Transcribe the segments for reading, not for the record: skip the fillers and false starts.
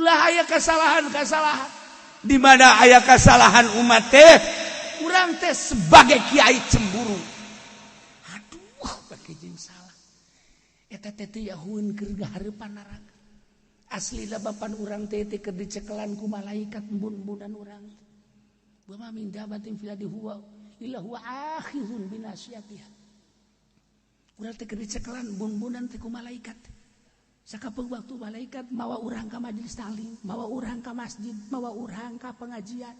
Ulah aya kesalahan-kesalahan. Di mana aya kesalahan umat teh, urang teh sebagai kiai cemburu. Aduh, bagi jeung salah. Eta teh teu yahueun keur ngahareupan neraka. Aslina bapan urang teh teh keur dicekelan ku malaikat embun-embunan urang. Wa ma min dabatin fil ardi huwa illa huwa akhizun binasiyatiha. Urang teh keur dicekelan embun-embunan teh ku malaikat. Sakapeung waktu malaikat mawa urang ka majelis taklim, mawa urang ka masjid, mawa urang ka pengajian.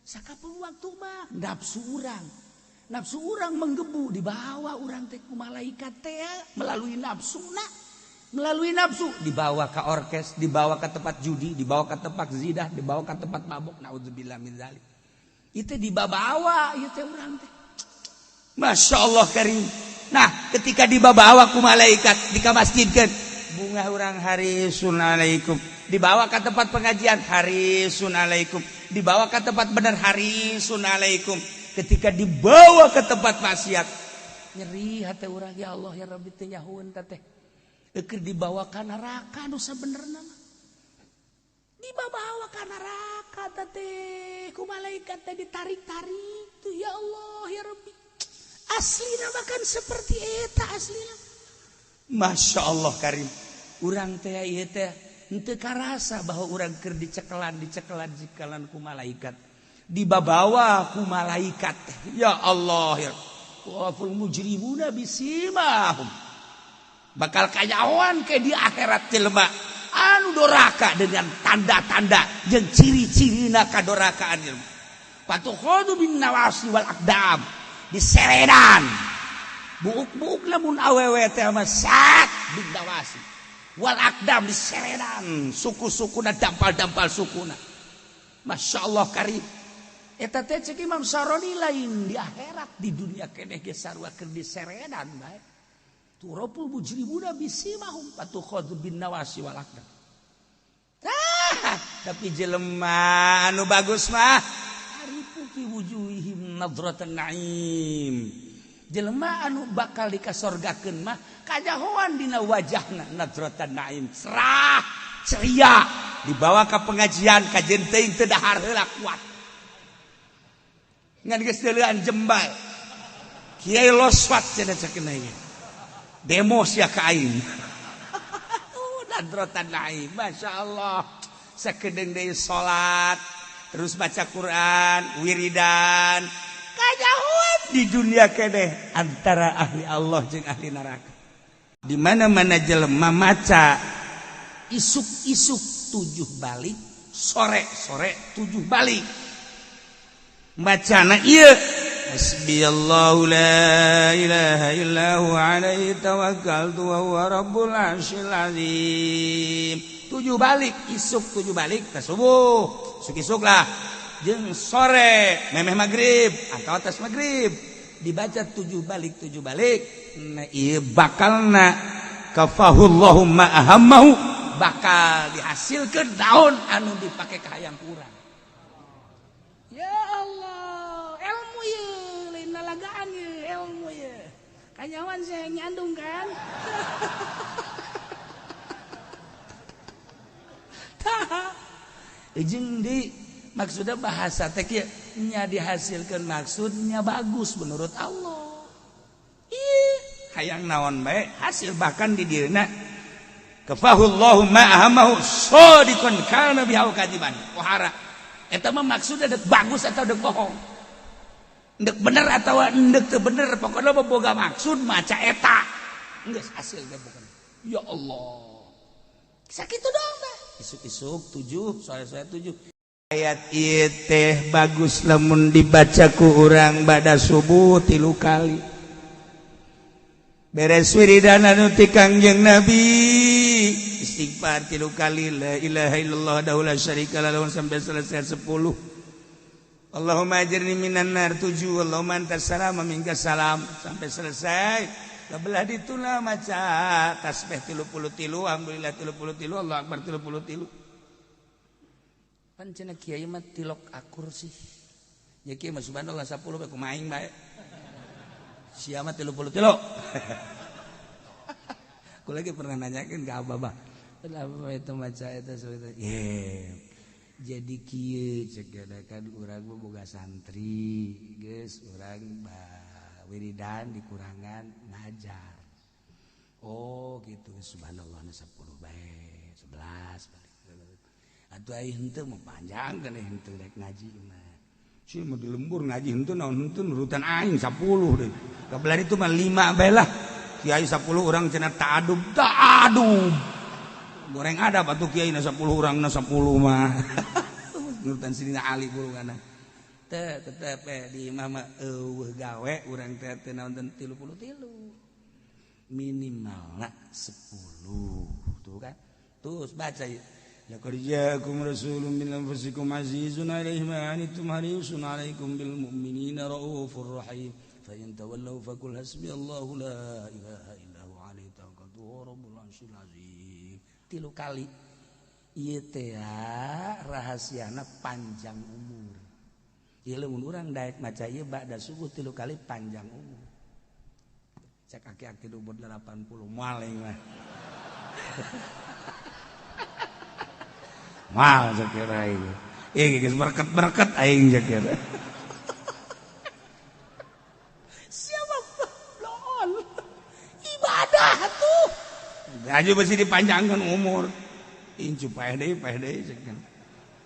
Sakapeung waktu mah nafsu urang. Nafsu urang menggebu dibawa urang teh ku malaikat teh melalui nafsuna. Melalui nafsu dibawa ke orkes, dibawa ke tempat judi, dibawa ke tempat zidah, dibawa ke tempat mabuk. Naudzubillah min zalik. Itu dibawa ieu teh urang teh. Masya Allah karim. Nah, ketika dibawa ku malaikat di ka masjidkeun, bunga urang harisun alaikum. Dibawa ke tempat pengajian harisun alaikum. Dibawa ke tempat benar harisun alaikum. Ketika dibawa ke tempat maksiat, nyeri hati urang, ya Allah ya Rabbi teh nyahueun teh. Keur dibawa ka neraka nu sabenerna mah. Dibawa ka neraka teh ku malaikat teh ditarik-tarik tuh, ya Allah ya Rabbi. Aslina bahkan seperti eta aslina. Masya Allah karim. Urang teh ieu teh henteu karasa bahwa urang keur dicekelan dicekelan dicekelan ku malaikat. Dibabawa ku malaikat. Ya Allah ya. Waful mujrimuna bisimahum. Bakal kanyahoan ke di akhirat jelema anu doraka dengan tanda-tanda jeung ciri-cirina kadorakaan jelema. Patukhadu bin nawasi wal aqdam. Diseredan. Buuk-buuk lamun awewe teh mah sat bin nawasi. Wal aqdam diseredan, suku-sukuna dampal-dampal sukuna. Masya Allah karim. Eta teh cek Imam Saroni lain di akhirat, di dunia keneh ge sarua keur diseredan bae. Turapul mujrimuna bisimahum patukhadhu bin nawasi wal aqdam. Ah, tapi jelema anu bagus mah arifu fi wujuhihim nadratan na'im. Jelema anu bakal dikasorgakeun mah kajahoan dina wajahna nadratan na'im, cerah, ceria, dibawa ka pengajian kajen teuing teu dahar heula kuat. Ngan geus deuleuan jembal. Kiai loswat cenah ceuk ieu. Demo sia ka aing. Nadratan na'im, Masya Allah. Sakedeung deui salat, terus baca Quran, wiridan. Kajahuan di dunia keneh antara ahli Allah jeung ahli neraka. Di mana-mana jelema maca isuk-isuk 7 balik, sore-sore 7 balik. Bacana ieu Hasbiyallahu la ilaha illa huwa alaihi tawakkaltu wa huwa rabbul arsyil azim. 7 balik, isuk 7 balik ke subuh, isuk-isuk lah. Jeung sore memeh maghrib atau atas maghrib dibaca 7 balik 7 balik. Nah, ieu bakalna kafahullahu ma ahammahu, bakal dihasilkeun daun anu dipake ka hayang kurang. Ya Allah, ilmu ye, lain lalagaan ye, ilmu ye. Kanyawan saya nyandung kan. Tah. Jeung di maksudnya bahasa teh kieu nya dihasilkeun maksudnya bagus menurut Allah. Ih, hayang naon bae hasil bahkan di dieuna kafahullahu ma ahammahu shadiqan kana biha kadiban. Pohara. Eta mah maksudnya dek bagus atau dek bohong. Dek bener atau dek teu bener, pokoknya mah boga maksud maca eta. Geus hasil ge bukan. Ya Allah. Sakitu doang teh. Isuk-isuk 7, sore-sore 7. Ayat ieu teh bagus lamun dibaca ku urang bada subuh 3 kali. Beres wiridan anu ti Kangjeng Nabi, istighfar 3 kali, la ilaha illallah wahdahu la syarika lahu sampai selesai 10. Allahumma ajirni minan nar 7, Allahumma antas salam wa minkas salam sampai selesai. Belah dituna maca tasbih 33, alhamdulillah 33, Allah akbar 33. Pan cenah kiai mah tilok akur sih. Ya kiai mah subhanallah 10 bae kumaha aing bae. Sia mah 33. Aku lagi pernah nanyakeun ka Abah, Kenapa itu maca eta saeutik? Ye. Jadi kieu cek kan urang mah boga santri, geus urang wiridan dikurangan ngajar. Oh gitu, subhanallah 10 bae, 11 balik. Atuh ai henteu mah panjang kan henteu rek ngaji mah. Si mah di lembur ngaji henteu naon henteu nurutan aing 10 deui. Kabelah itu mah 5 bae lah. Kiai 10 urang cenah ta'adub, ta'adub. Goreng ada atuh kiai na 10 urang na 10 mah. Nurutan Sidina Ali burungana. Teu tetep di imah mah eueuh gawe urang teh teu naon 33. Minimalna 10 tuh kan. Terus baca ieu. Laqad ja'akum rasulun min anfusikum azizun 'alaihi ma 'anittum harisun 'alaikum bil mu'minina raufur rahim. Fa in tawallaw faqul hasbiyallahu la ilaha illa huwa 'alaihi tawakkaltu wa rabbul 'arsyil 'azim. 3 kali. Ieu teh rahasiana panjang umur. Ieu lamun urang daek maca ieu ba'da subuh 3 kali panjang umur. Cek aki-aki umur 80 moal aing mah. Mal sakira aing. Ieu geus berket-berket aing sakira. Siapa lol. Ibadah tuh. Gaji besi dipanjangkan umur. Incu paeh deui sakira.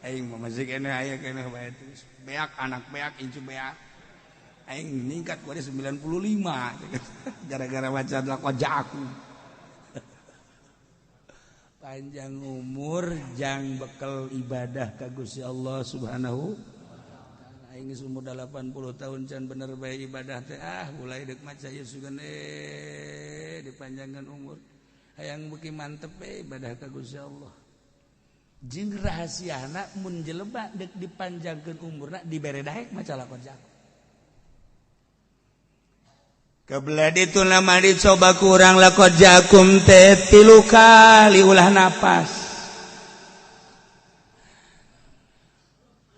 Aing mah masih keneh aya keneh bae terus. Beak anak beak incu beak. Aing ningkat ku 95 gara-gara baca laqad ja'akum. Panjang umur jang bekel ibadah ka Gusti Allah Subhanahu wa taala. Aing geus umur 80 tahun can bener bae ibadah teh ah mulai deuk maca ieu sugan dipanjangkan umur. Hayang beuki mantep bae ibadah ka Gusti Allah. Jeung rahasiana mun jelema deuk dipanjangkeun umurna dibere daek maca laqad ja'akum. Kebelah itu nama dicoba kurang laqad ja'akum teh 3 kali ulah napas.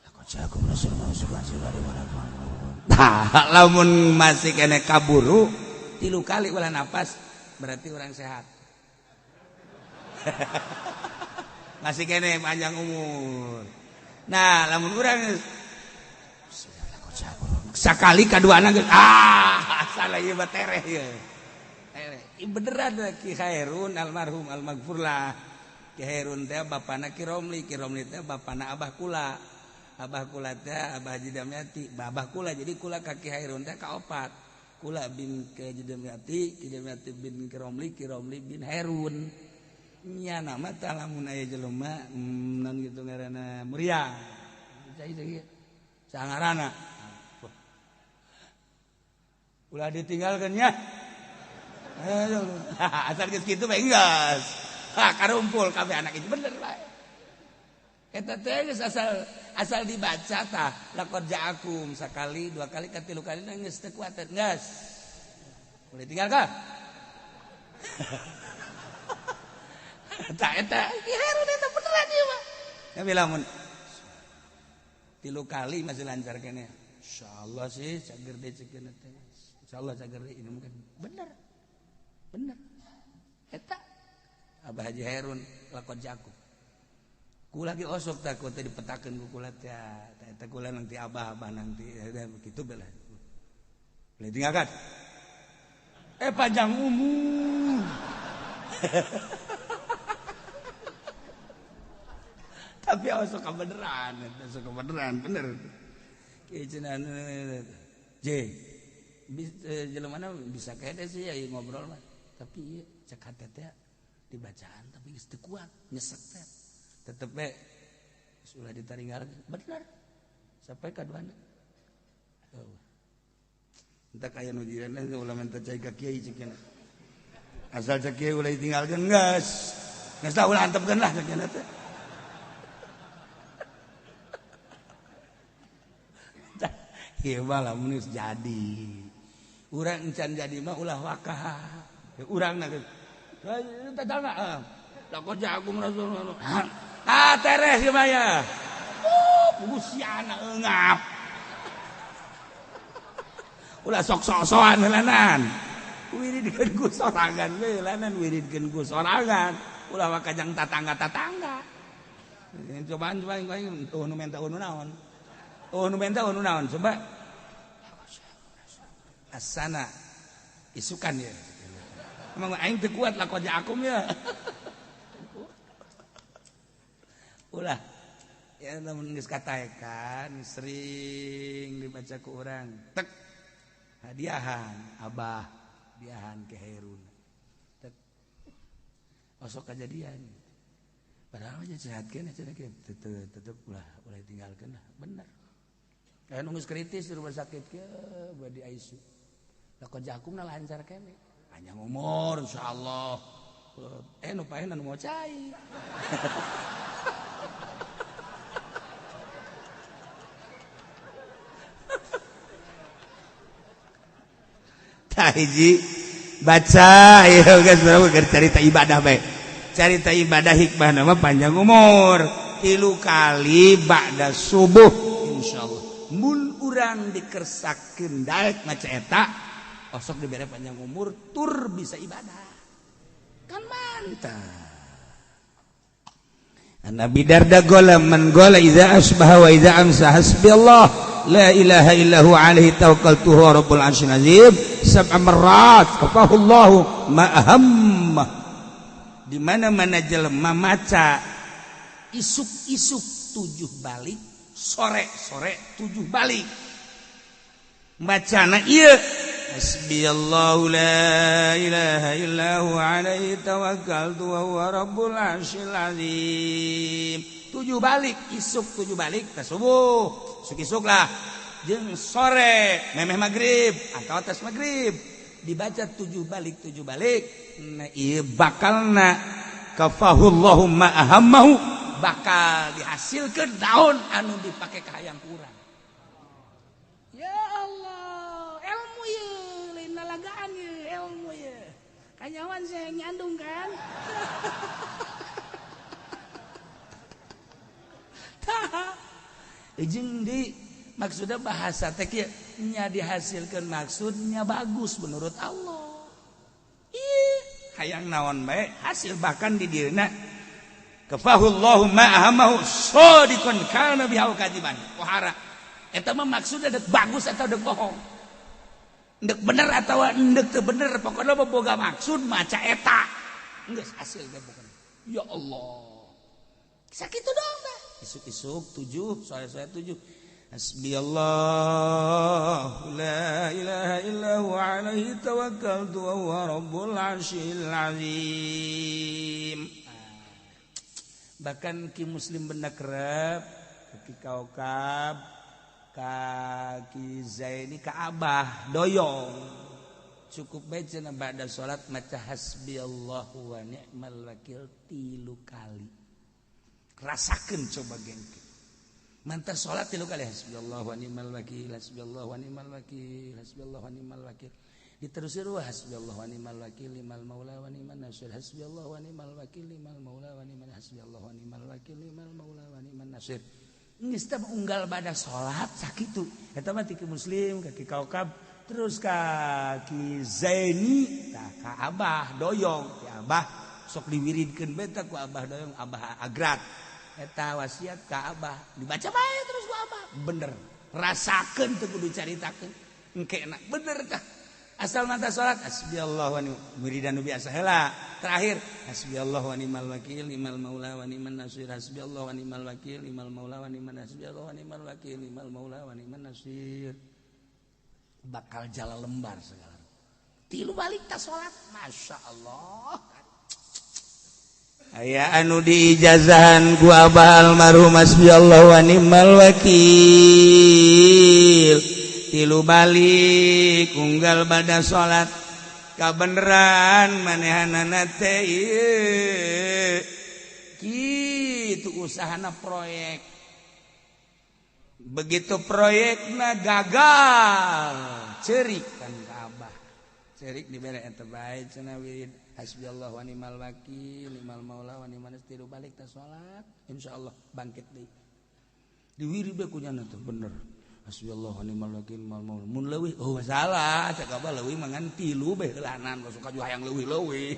Laqad ja'akum rasulun. Nah, lamun masih kene kaburu 3 kali ulah napas berarti orang sehat. Masih kene panjang umur. Nah, lamun urang sakali kaduana geus ah salah ieu mah tereh ieu. Tereh. Ieu beneran Ki Khairun almarhum almaghfurlah. Ki Khairun teh bapana Ki Romli, Ki Romli teh bapana Abah Kula. Abah Kula teh Abah Haji Damyati, Abah Kula jadi kula ka Ki Khairun teh kaopat. Kula bin Ki Haji Damyati, Ki Damyati bin Ki Romli, Ki Romli bin Herun. Nya nama tah lamun aya jelema non kitu ngaranna Muria. Cai cai. Sangarana. Ulah ditinggalkan ya. Asal geus kitu bae geus. Ha karumpul kabeh anak itu bener bae. Eta teh geus asal dibaca tah laqad ja'akum sakali, 2 kali, 3 kali geus teu kuat geus. Boleh tinggalkan? Tah eta Herun eta beneran ieu mah. Ya lamun 3 kali masih lancar keneh. Insyaallah sih cager deui cekeun teh. Insyaallah cager deui ini mungkin bener. Bener. Eta Abah Haji Herun laqad ja'akum. Kula ge osok tah ku teh dipetakeun ku kula teh. Eta kula nanti abah-abah nanti kitu beulah. Boleh tinggalkan. Panjang umur. Tapi osok kebeneran, osok kebeneran bener. Kieu cenah J. Jelema mana bisa kede sih ya ngobrol mah. Tapi ieu cek hate teh dibacaan tapi geus teu kuat, nyesek teh. Tetep we sudah ditaringgal bener. Sampai kaduana. Oh. Entah kaya nu jiran ulah minta cai ka kiai cek. Asal cek kiai ulah ditinggalkeun geus. Geus lah ulah antepkeun lah cek teh. Ieu mah lamun geus jadi. Urang encan jadi mah ulah wakah. Urang na geus. Tatangga. Laqad ja'akum rasulun. Ah tereh ieu mah ya. Oh, siana eungap. Ulah sok-sok-sokan heulanan. Wiridkeun ku sorangan we heulanan wiridkeun ku sorangan. Ulah mah kajang tatangga-tatangga. Cobaan coba aing eueuh nu menta eueuh nu naon. Eueuh nu menta eueuh nu naon coba. Asana isukan ya. Emang aing teu kuat lakonnya akum ya. Ulah. Ya lamun geus kataekan sering dibaca ku urang. Tek hadiahan abah, hadiahan ke Herun. Tek. Osok kajadian. Padahal aja sehat keneh cenah kieu tetep ulah ulah tinggalkeun lah. Bener. Aya nu geus kritis di rumah sakit kieu bade di ICU. Lakon jakumna lancar keneh. Panjang umur insyaallah. Nu paeh nu mau cai. Tah hiji baca ieu geus berapa carita ibadah bae. Carita ibadah hikmahna mah panjang umur. 3 kali ba'da subuh insyaallah. Mun urang dikersakeun daek maca eta osok dibere panjang umur tur bisa ibadah. Kan mantap. Nabi Darda gola man gola idza asbaha wa idza amsa hasbiyallah la ilaha illa huwa alaihi tawakkaltu huwa rabbul arsyil azim sab'a marrat kafahullahu ma ahamma. Di mana-mana jelema maca isuk-isuk 7 balik, sore-sore 7 balik. Bacana ieu hasbiyallahu la ilaha illa huwa alaihi tawakkaltu wa huwa rabbul arsyil azim. 7 balik, isuk 7 balik tas subuh, isuk-isuk lah. Jeung sore memeh magrib atau atas magrib dibaca 7 balik 7 balik. Nah ieu bakalna kafahullahu ma ahammahu, bakal dihasilkeun daun anu dipake ka hayang kurang. Ya Allah, ilmu ye, lain lalagaan ye, ilmu ye. Kanyawan saya nyandung kan. Tah. Jeung di maksudnya bahasa teh kieu nya dihasilkeun maksudnya bagus menurut Allah. Ih, hayang naon bae hasil bahkan di dieuna kafahullahu ma ahammahu sadiqan kana bihi kadiban. Pohara. Eta mah maksudnya dek bagus atau dek bohong, dek bener atau dek teu bener, pokoknya mah boga maksud maca eta geus hasil teh pokoknya. Ya Allah, sakitu doang tah. Isuk-isuk 7, sore-sore 7. Hasbiyallah la ilaha illa huwa alaihi tawakkaltu wa huwa rabbul arsyil azim. Bahkan ki muslim benda kerep, ki kaukab, kaki Zaini ka Abah doyong cukup bae cenah ba'da salat maca hasbiyallahu wa ni'mal wakil 3 kali. Rasakeun coba gengke. Mantap salat 3 kali hasbiyallahu wa ni'mal wakil, hasbiyallahu wa ni'mal wakil, hasbiyallahu wa ni'mal wakil. Diterusir wa hasbiyallahu wa ni'mal wakil limal maula wa ni'man nasir, hasbiyallahu wa ni'mal wakil limal maula wa ni'man, hasbiyallahu wa ni'mal wakil limal maula wa ni'man nasir. Geus teh unggal bada salat sakitu. Eta mah ti muslim ka ki kaukab terus ka ki Zaini tah ka Abah doyong. Ki Abah sok diwiridkeun bae tah ku Abah doyong, Abah agrat. Eta wasiat ka Abah dibaca bae terus ku Abah. Bener. Rasakeun teu kudu caritakeun. Engke enak bener tah. Asal mata salat hasbiyallahu wa ni'mal wiridan nu biasa heula. Terakhir hasbiyallahu wa ni'mal wakil ni'mal maula wa ni'man nasir, hasbiyallahu wa ni'mal wakil ni'mal maula wa ni'man nasir, hasbiyallahu wa ni'mal wakil ni'mal maula wa ni'man nasir. Bakal jalan lembar segala. 3 balik ta salat, masyaallah. Aya anu diijazahan ku Abah almarhum hasbiyallahu wa ni'mal wakil. 3 balik unggal bada salat kabeneran manehanana teh ieu kitu usahana proyek. Begitu proyekna gagal ceurik kan ka Abah. Ceurik dibere eta bae cenah wirid hasbiyallahu wa ni'mal wakil ni'mal maula wa ni'man nasir. 3 balik ta salat insyaallah bangkit deui. Diwirid bae ku nyana teh bener. Hasbiyallahu wa ni'mal wakil ni'mal maula. Mun leuwih oh salah, cek abah leuwih mah ngan 3 bae heulanan, suka juga hayang leuwih-leuwih.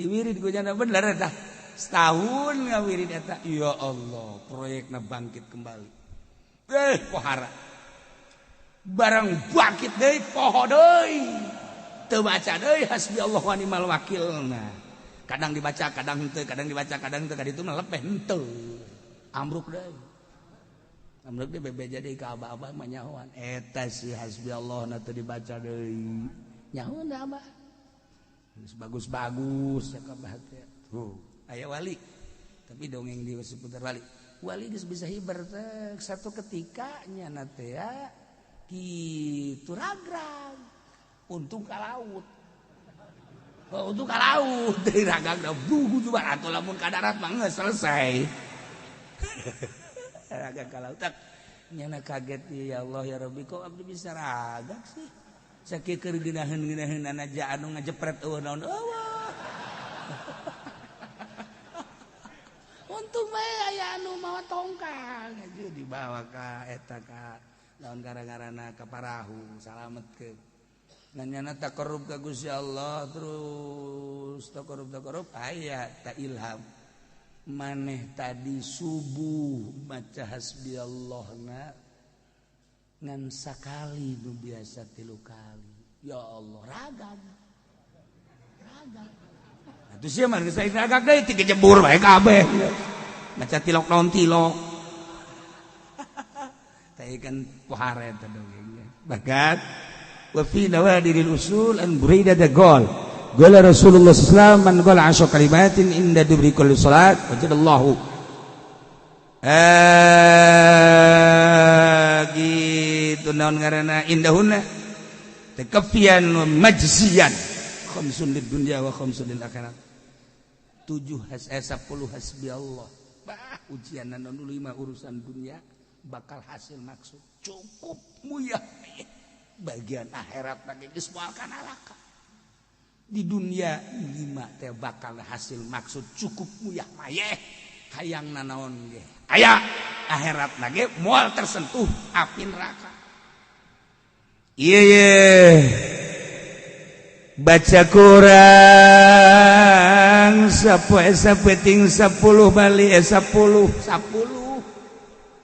Diwirid ku nyana bener eta. Setahun ngawirid eta. Ya Allah, proyekna bangkit kembali. Pohara. Barang bangkit deui poho deui. Teu baca deui hasbi Allah wa ni'mal wakil. Nah, kadang dibaca, kadang henteu, kadang dibaca, kadang henteu, kadang itu mah lepeh henteu. Ambruk deui. Ambruk deui bebeja deui ka abah-abah mah nyahoan. Eta si hasbi Allah na teu dibaca deui. Nyahoan da abah. Geus bagus-bagus ya ka abah teh. Tuh, aya wali. Tapi dongeng di seputar wali. Wali geus bisa hiber teh satu ketika nyana teh ya kitu ragrag. Untung ka laut. Oh, untung ka laut deui ragrag da bugu juga atuh lamun ka darat mah geus selesai. Ragrag ka laut tak nyana kaget ya Allah ya Rabbi kok abdi bisa ragrag sih. Sakieu keur geunaheun-geunaheun aja anu ngajepret eueuh naon eueuh. Untung bae aya anu mawa tongkang aja dibawa ka eta ka naon gara-garana ka parahu salametkeun. Ngan nyana taqarrub ka Gusti Allah terus taqarrub aya ta ilham. Maneh tadi subuh maca hasbiyallahna ngan sakali nu biasa 3 kali. Ya Allah ragam. Ragam. Atuh sia mah geus ragam deui tiga jebur bae kabeh. Maca tilok naon tilok. Teh kan pohara eta dongengnya. Bagat wa fi nawadiril usul an Buraidah da gol. Qala Rasulullah sallallahu alaihi wasallam man qala 10 kalimatin inda dubri kulli salat wajadallahu. Gitu naon ngaranna indahunna takafian wa majziyan khamsun lid dunya wa khamsun lil akhirat. 7 10 hasbi Allah. Bah ujian anu 5 urusan dunia bakal hasil maksud cukup muyah bagian akhirat lagi geus moal ka neraka. Di dunia 5 teh bakal hasil maksud cukup muyah mayeh hayang nanaon ge aya akhirat lagi moal tersentuh api neraka. Ieu ye baca kurang sapoe sapeting 10 bali 10 10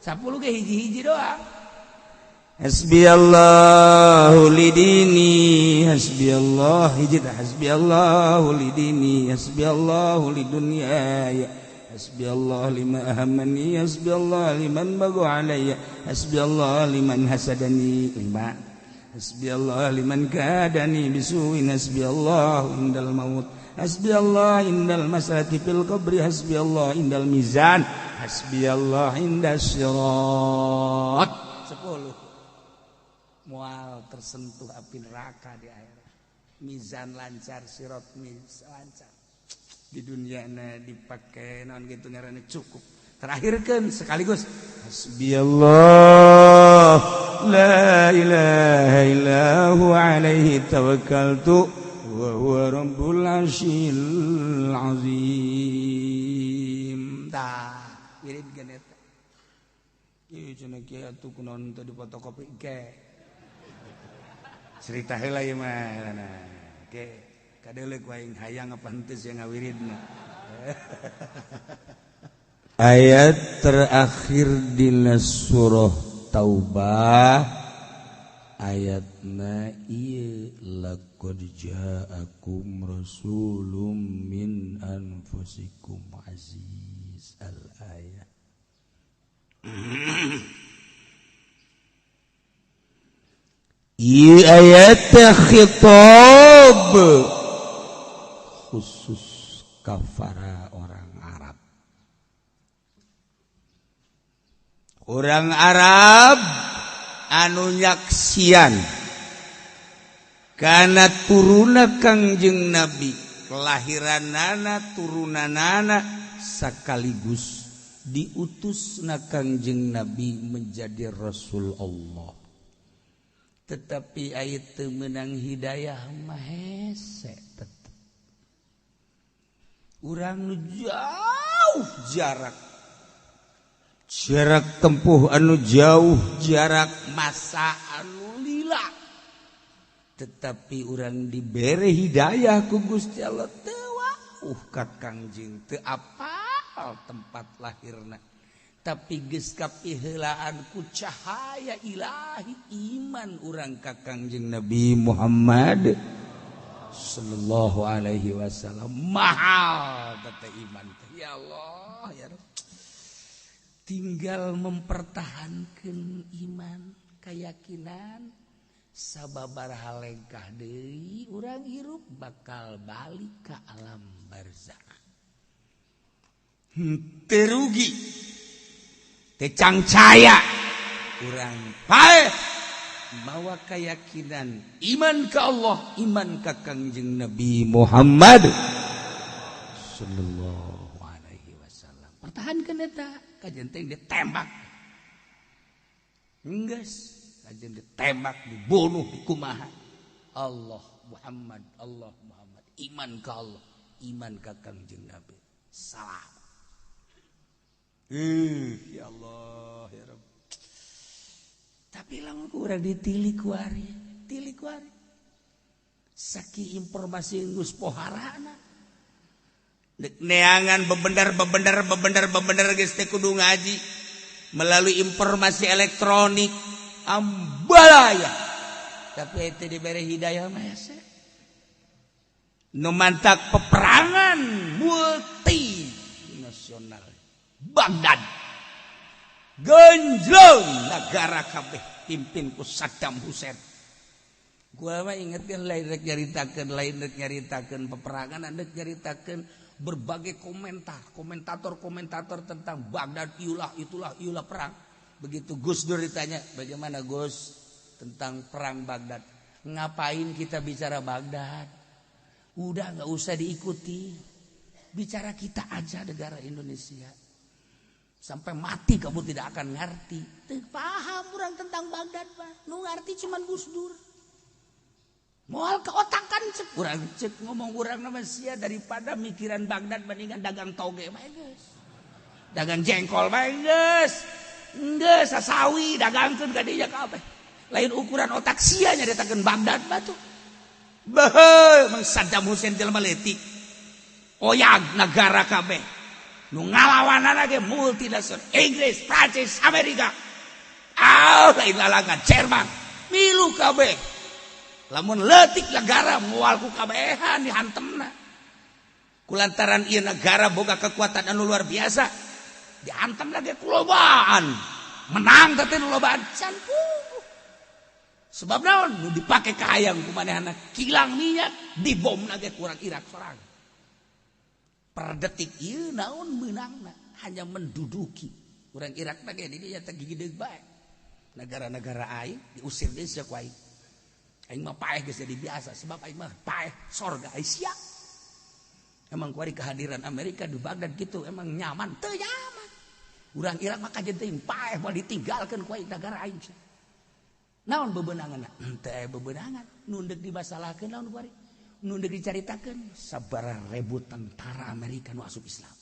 10 ge hiji-hiji doang. Hasbiyallahu lidini hasbiyallah hiji tah hasbiyallahu lidini hasbiyallahu lidunyaya hasbiyallah lima ahammani hasbiyallah liman bagu alayya hasbiyallah liman hasadani lima hasbiyallah liman kadani bisuin hasbiyallah indal maut hasbiyallah indal masalati fil qabri hasbiyallah indal mizan hasbiyallah indas sirat. 10 mual tersentuh api neraka di akhirat. Mizan lancar, sirat mizan lancar. Di dunia na dipake naon gitu ngaranna cukup. Terakhirkeun sekaligus hasbiyallah la ilaha illa huwa alaihi tawakkaltu wa huwa rabbul arsyil azim. Tah wirid geun eta. Ieu cenah kieu atuh kunaon teu difotokopi ke. Cerita heula ieu mah nah. Ke kadeuleuk wae hayang apa henteu sia ngawiridna. Ayat terakhir dina surah Taubah ayatna ieu laqad ja'akum rasulun min anfusikum aziz al ayat. Ieu ayat khitab khusus kafara orang Arab. Orang Arab anu nyaksian kana turuna Kangjeng Nabi, kelahiranana turunanana sekaligus diutusna Kangjeng Nabi menjadi Rasul Allah. Tetapi aya teu meunang hidayah mah hese tetep. Urang nu jauh jarak, jarak tempuh anu jauh, jarak masa anu lila, tetapi urang dibere hidayah ku Gusti Allah teu wau. Jauh ka Kangjeng teu apal tempat lahirna. Tapi geus kapiheulaan ku cahaya ilahi iman urang ka Kangjeng Nabi Muhammad sallallahu alaihi wasallam. Mahal teh iman teh. Ya Allah ya Rabb. Tinggal mempertahankan iman, keyakinan, sababaraha lengkah deui urang hirup bakal balik ke alam barzakh. Teu rugi, teu cangcaya urang paeh mawa keyakinan iman ke Allah, iman ka Kangjeng Nabi Muhammad sallallahu alaihi wasallam. Pertahankeun eta. Kajen teh ditembak, geus kajen ditembak, dibunuh, dikumaha. Allah Muhammad, Allah Muhammad, iman ka Allah, iman ka Kangjeng Nabi. Salam. Ya Allah ya Rabb. Tapi lamun ku urang ditilik kuari, tilik kuari. Saking informasi geus poharana. Neangan bebendar bebendar bebendar bebendar geus teh kudu ngaji melalui informasi elektronik ambalaya, tapi itu diberi hidayah mah hese. Nu mantak peperangan multinasional Baghdad genjlong negara kabeh pimpin ku Saddam Hussein. Gua mah ingetkeun lain rek nyaritakeun, lain rek nyaritakeun peperangan, rek nyaritakeun berbagai komentar, komentator-komentator tentang Baghdad, iulah itulah iulah perang. Begitu Gus Dur ditanya, bagaimana Gus tentang perang Baghdad? Ngapain kita bicara Baghdad? Udah nggak usah diikuti. Bicara kita aja negara Indonesia. Sampai mati kamu tidak akan ngerti. Teu paham orang tentang Baghdad, Pak. Nu ngerti cuman Gus Dur. Moal keotakan cek urang, cek ngomong urang nama sia daripada mikiran Baghdad mendingan dagang toge bae geus. Dagang jengkol bae geus. Geus sasawi dagangkeun ka dinya kabeh. Lain ukuran otak sia nyaritakeun Baghdad batu. Beuh, emang Saddam Hussein jelema leutik. Oyag negara kabeh. Nu ngalawanana ge multinasional Inggris, Prancis, Amerika. Ah, lain lalangan Jerman. Milu kabeh. Lamun leutik negara moal ku kabehan dihantemna. Kulantaran ieu negara boga kekuatan anu luar biasa, dihantem lagi kulobaan. Menang teh nu lobaan can puguh. Sebab naon nu dipake kahayang ku manehna kilang minyak dibom ge kurang Irak sorang. Per detik ieu naon meunangna hanya menduduki. Urang Irak ge di dinya teh gigideug bae. Negara-negara aing diusir deui sia ku aing. Aing mah paeh geus jadi biasa sebab aing mah paeh sorga Asia. Emang kuari kehadiran Amerika di Baghdad gitu emang nyaman teu nyaman. Urang Irak mah kajen teuing paeh moal ditinggalkeun ku aing negara aing. Naon bebenangan? Teu aya bebenangan. Nu deuk dimasalahkeun naon kuari? Nu deuk dicaritakeun sabaraha ribu tentara Amerika nu asup Islam.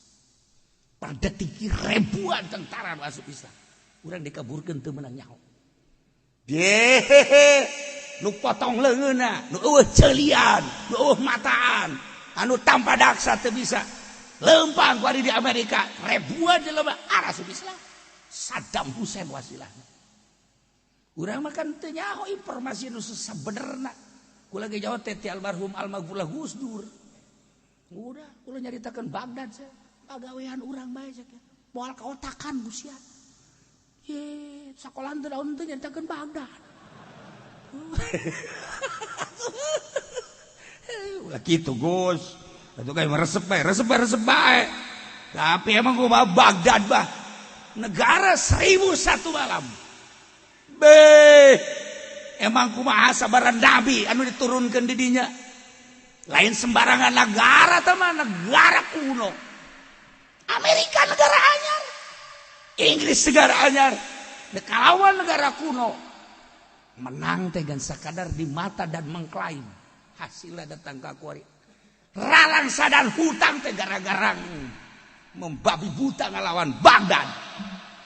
Per detik ribuan tentara nu asup Islam. Urang dikaburkeun teu meunang nyaho. Yehehe. Nu potong leungeunna, nu eueuh ceulian, nu eueuh mataan, anu tanpa daksa teu bisa. Leumpang kuari di Amerika, ribuan jelema arasup Islam. Saddam Hussein wasilahna. Urang mah kan teu nyaho informasi nu sabenerna. Kula ge jauh teh ti almarhum almaghfurlah Gus Dur. Udah, kula nyaritakeun Baghdad sia. Pagawean urang bae sia. Moal kaotakan sia. Ye, sakolahan teu daun teu nyaritakeun Baghdad. Ulah kitu Gus. Atuh kayak resep bae, resep bae, resep bae. Tapi emang gua Baghdad bah. Negara 1001 malam. Beh. Emang kumaha sabaran nabi anu diturunkeun di dinya. Lain sembarangan negara teh mah negara kuno. Amerika negara anyar. Inggris negara anyar. Kalawan negara kuno. Menang teh gan sakadar di mata dan mengklaim. Hasilnya datang ka kuari. Ralangsa dan hutang teh gara-gara membabi buta ngalawan Baghdad.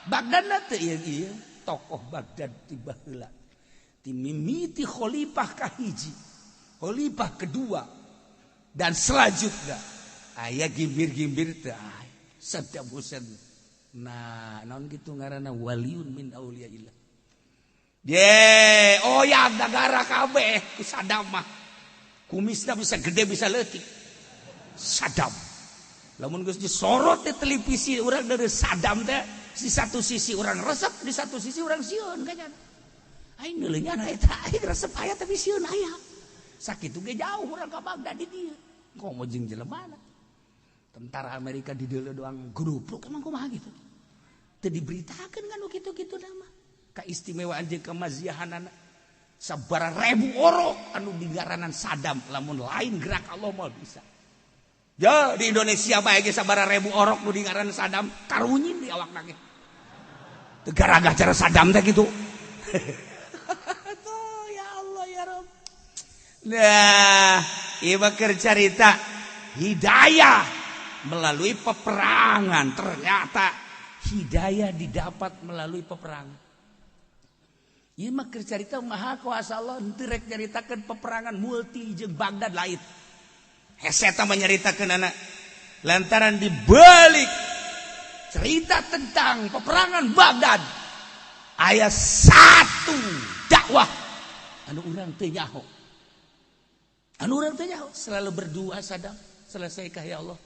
Baghdad teh ieu ieu tokoh Baghdad ti baheula. Ti mimiti khalifah kahiji, khalifah kedua dan selanjutnya Aya gimbir-gimbir teu aya. Saddam Hussein. Nah, naon kitu ngaranna waliun min auliyaillah. Ye, oh ya negara kabeh ku Saddam mah. Kumisna bisa gede bisa leutik. Saddam. Lamun geus disorot di televisi urang dari Saddam teh, di satu sisi orang resep, di satu sisi orang sieun kayaknya. Aing neuleungan eta, aing resep aya tapi sieun aya. Sakitu ge jauh urang ka Baghdad di dieu. Komo jeung jelemana. Tentara Amerika di dieu doang grupluk emang kumaha gitu. Teu diberitakeun kan kitu-kitu nama. Kaistimewaan jeung kemaziahanana. Sabaraha ribu orok anu digaranan Saddam lamun lain gerak Allah mah bisa. Ya di Indonesia bae ge sabaraha ribu orok nu dingaranan Saddam karunyin di awakna ge. Teu garagah cara Saddam teh kitu. Tuh ya Allah ya Rabb. Nah, ieu mah keur carita hidayah melalui peperangan. Ternyata hidayah didapat melalui peperangan. Ieu mah keur carita maha kuasa Allah henteu rek nyaritakeun peperangan multi jeung Baghdad lain. Hese eta menyaritakeun anak lantaran dibalik cerita tentang peperangan Baghdad aya satu dakwah anu urang teu nyaho. Anu urang teu nyaho selalu berdoa Saddam, selesaikah ya Allah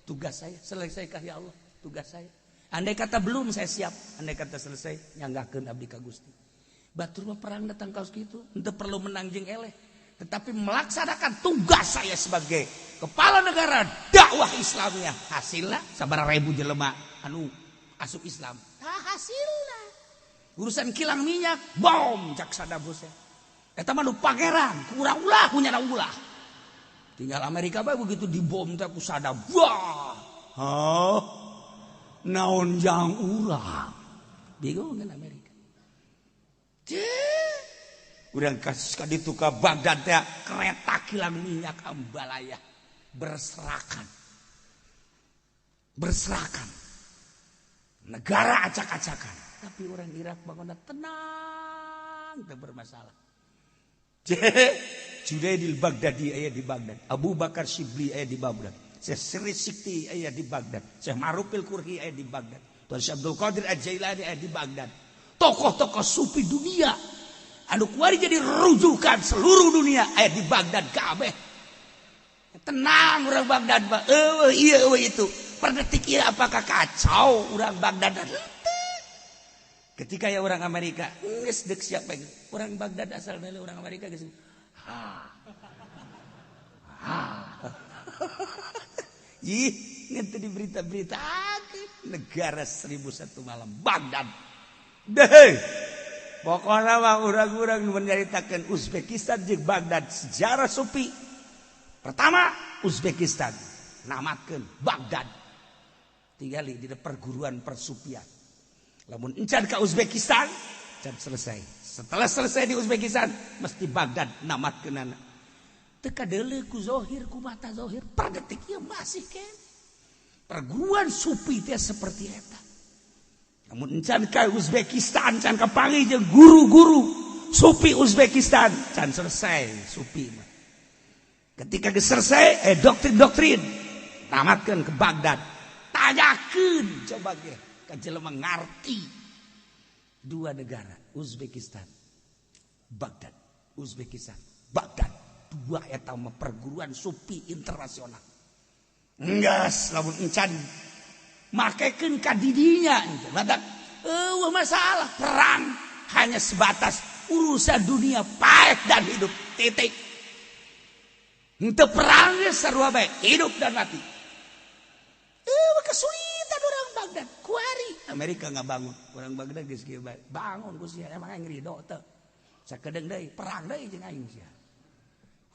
tugas saya, selesaikah ya Allah tugas saya. Andai kata belum saya siap, andai kata selesai nyanggahkeun abdi ka Gusti. Batur mah perang datang kaos kitu, henteu perlu menang jeung eleh, tetapi melaksanakan tugas saya sebagai kepala negara dakwah Islamnya. Hasilnya sabaraha ribu jelema anu asup Islam. Nah, hasilnya urusan kilang minyak bom cak Saddam Hussein. Eta mah nu pangeran, kurang ulah punya ulah. Tinggal Amerika bae begitu dibom teh ku Saddam. Wah. Hah? Naon jang urang? Bingung kan Amerika. Cih. Urang kasus ka ditu ka Baghdad teh kereta kilang minyak ambalaya berserakan. Berserakan. Negara acak-acakan. Tapi orang Irak bangunna tenang, teu bermasalah. Junaidil Baghdadi aya di Baghdad, Abu Bakar Shibli aya di Baghdad, Syekh Sirri Sikti aya di Baghdad, Syekh Ma'rufil Kurhi aya di Baghdad, Tuan Syekh Abdul Qadir Al-Jailani aya di Baghdad. Tokoh-tokoh sufi dunia anu kuari jadi rujukan seluruh dunia aya di Baghdad kabeh. Tenang orang Baghdad mah. Eueuh ieu eueuh itu. Per detik ieu apakah kacau orang Baghdad? Ketika ya orang Amerika geus deuk siapa ge? Orang Baghdad asal dari orang Amerika geus. Ha. Ha. Ih, ngenteu di berita-berita negara 1001 malam Baghdad. Deh. Pokoknya mah urang-urang nu menyaritakeun Uzbekistan jeung Baghdad sejarah sufi. Pertama Uzbekistan namatkeun Baghdad. Tinggali di perguruan persufian. Lamun encan ka Uzbekistan, can selesai. Setelah selesai di Uzbekistan, mesti Baghdad namatkeunana. Teu kadeuleu ku zohir, ku mata zohir, per detik ieu masih keneh. Perguruan sufi teh seperti eta. Namun encan ka Uzbekistan, can kapanggih jeung guru-guru sufi Uzbekistan, can selesai sufi mah. Ketika geus selesai, doktrin-doktrin tamatkeun ke Baghdad. Tanyakeun coba ge ka jelema ngarti. Dua negara, Uzbekistan, Baghdad, Uzbekistan, Baghdad. Dua eta mah perguruan sufi internasional. Enggeus lamun encan makekeun ka didinya badak eueuh masalah perang hanya sebatas urusan dunia paeh dan hidup titik. Henteu perang ge sarua bae hidup dan mati. Eueuh kesulitan orang Baghdad kuari Amerika ngabangun orang Baghdad geus kieu bae bangun ku sia emang aing ridho teu sakedeung deui perang deui jeung aing sia.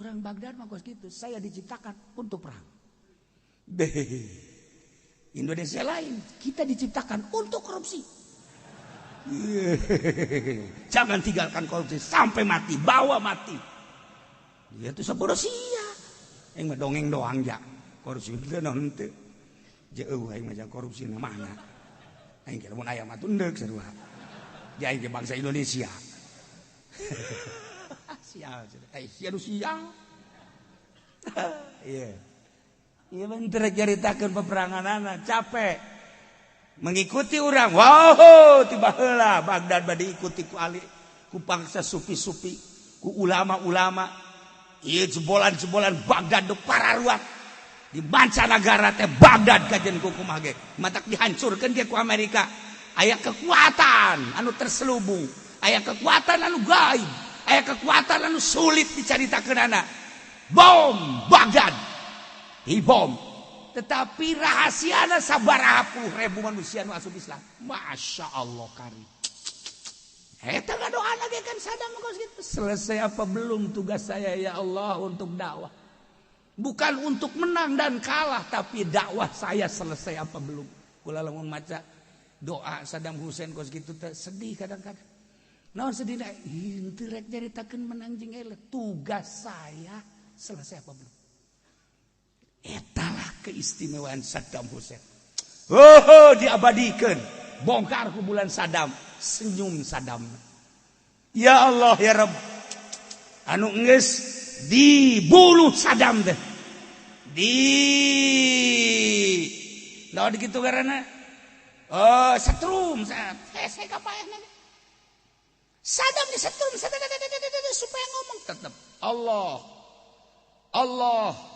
Orang Baghdad mah kos kitu, saya diciptakan untuk perang. Deh. Indonesia lain, kita diciptakan untuk korupsi. Jangan tinggalkan korupsi sampai mati, bawa mati. Dia tuh sabodo sia. Aing mah dongeng doang ja. Korupsi teu naon teu. Jeuh aing mah korupsi na mana. Aing ge lamun aya mah tunduk sarua. Ja aing ge bangsa Indonesia. Sial, sia nu sial. Iya. Ieu mah teu caritakeun peperanganana, capek. Mengikuti urang, wow, tiba heula Baghdad bade diikuti ku Ali, ku bangsa sufi-sufi, ku ulama-ulama. Ieu jebolan-jebolan Baghdad nu pararuat. Di mancanagara teh Baghdad kajen ku kumaha ge. Matak dihancurkeun ge ku Amerika. Aya kekuatan anu terselubung, aya kekuatan anu gaib, aya kekuatan anu sulit dicaritakeunana. Bom Baghdad. Dibom. Tetapi rahasiana sabaraha puluh ribu manusia nu asup Islam. Masya Allah kari. Eta ngadoa lagi kan Saddam kos gitu. Selesai apa belum tugas saya ya Allah untuk dakwah? Bukan untuk menang dan kalah, tapi dakwah saya selesai apa belum? Kula lamun maca doa Saddam Hussein kos gitu teh sedih kadang-kadang. Naon sedih da? Henteu rek nyaritakeun menang jeung eleh. Tugas saya selesai apa belum? Etalah keistimewaan Saddam Hussein. Oh, diabadikan. Bongkar kuburan Saddam, senyum Saddam. Ya Allah ya Rabb. Anu geus dibunuh Saddam teh. Di naon kitu karena oh, setrum saya kapaehna. Saddam disetrum supaya ngomong tetep Allah. Allah.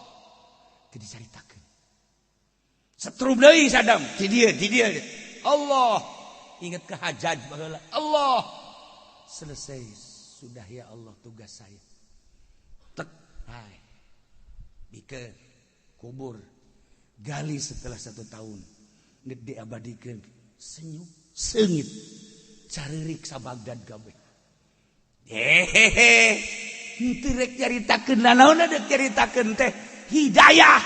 Teu dicaritakeun. Setrum deui Saddam, di dieu, di dieu. Allah. Ingat ke Hajjaj baheula. Allah. Selesai sudah ya Allah tugas saya. Tek, hai. Bikeun kubur. Gali setelah 1 tahun. Geus diabadikeun. Senyum, seungit. Caririk sa Baghdad kabeh. Hehehe. Henteu rek caritakeun nanaon deuk caritakeun teh hidayah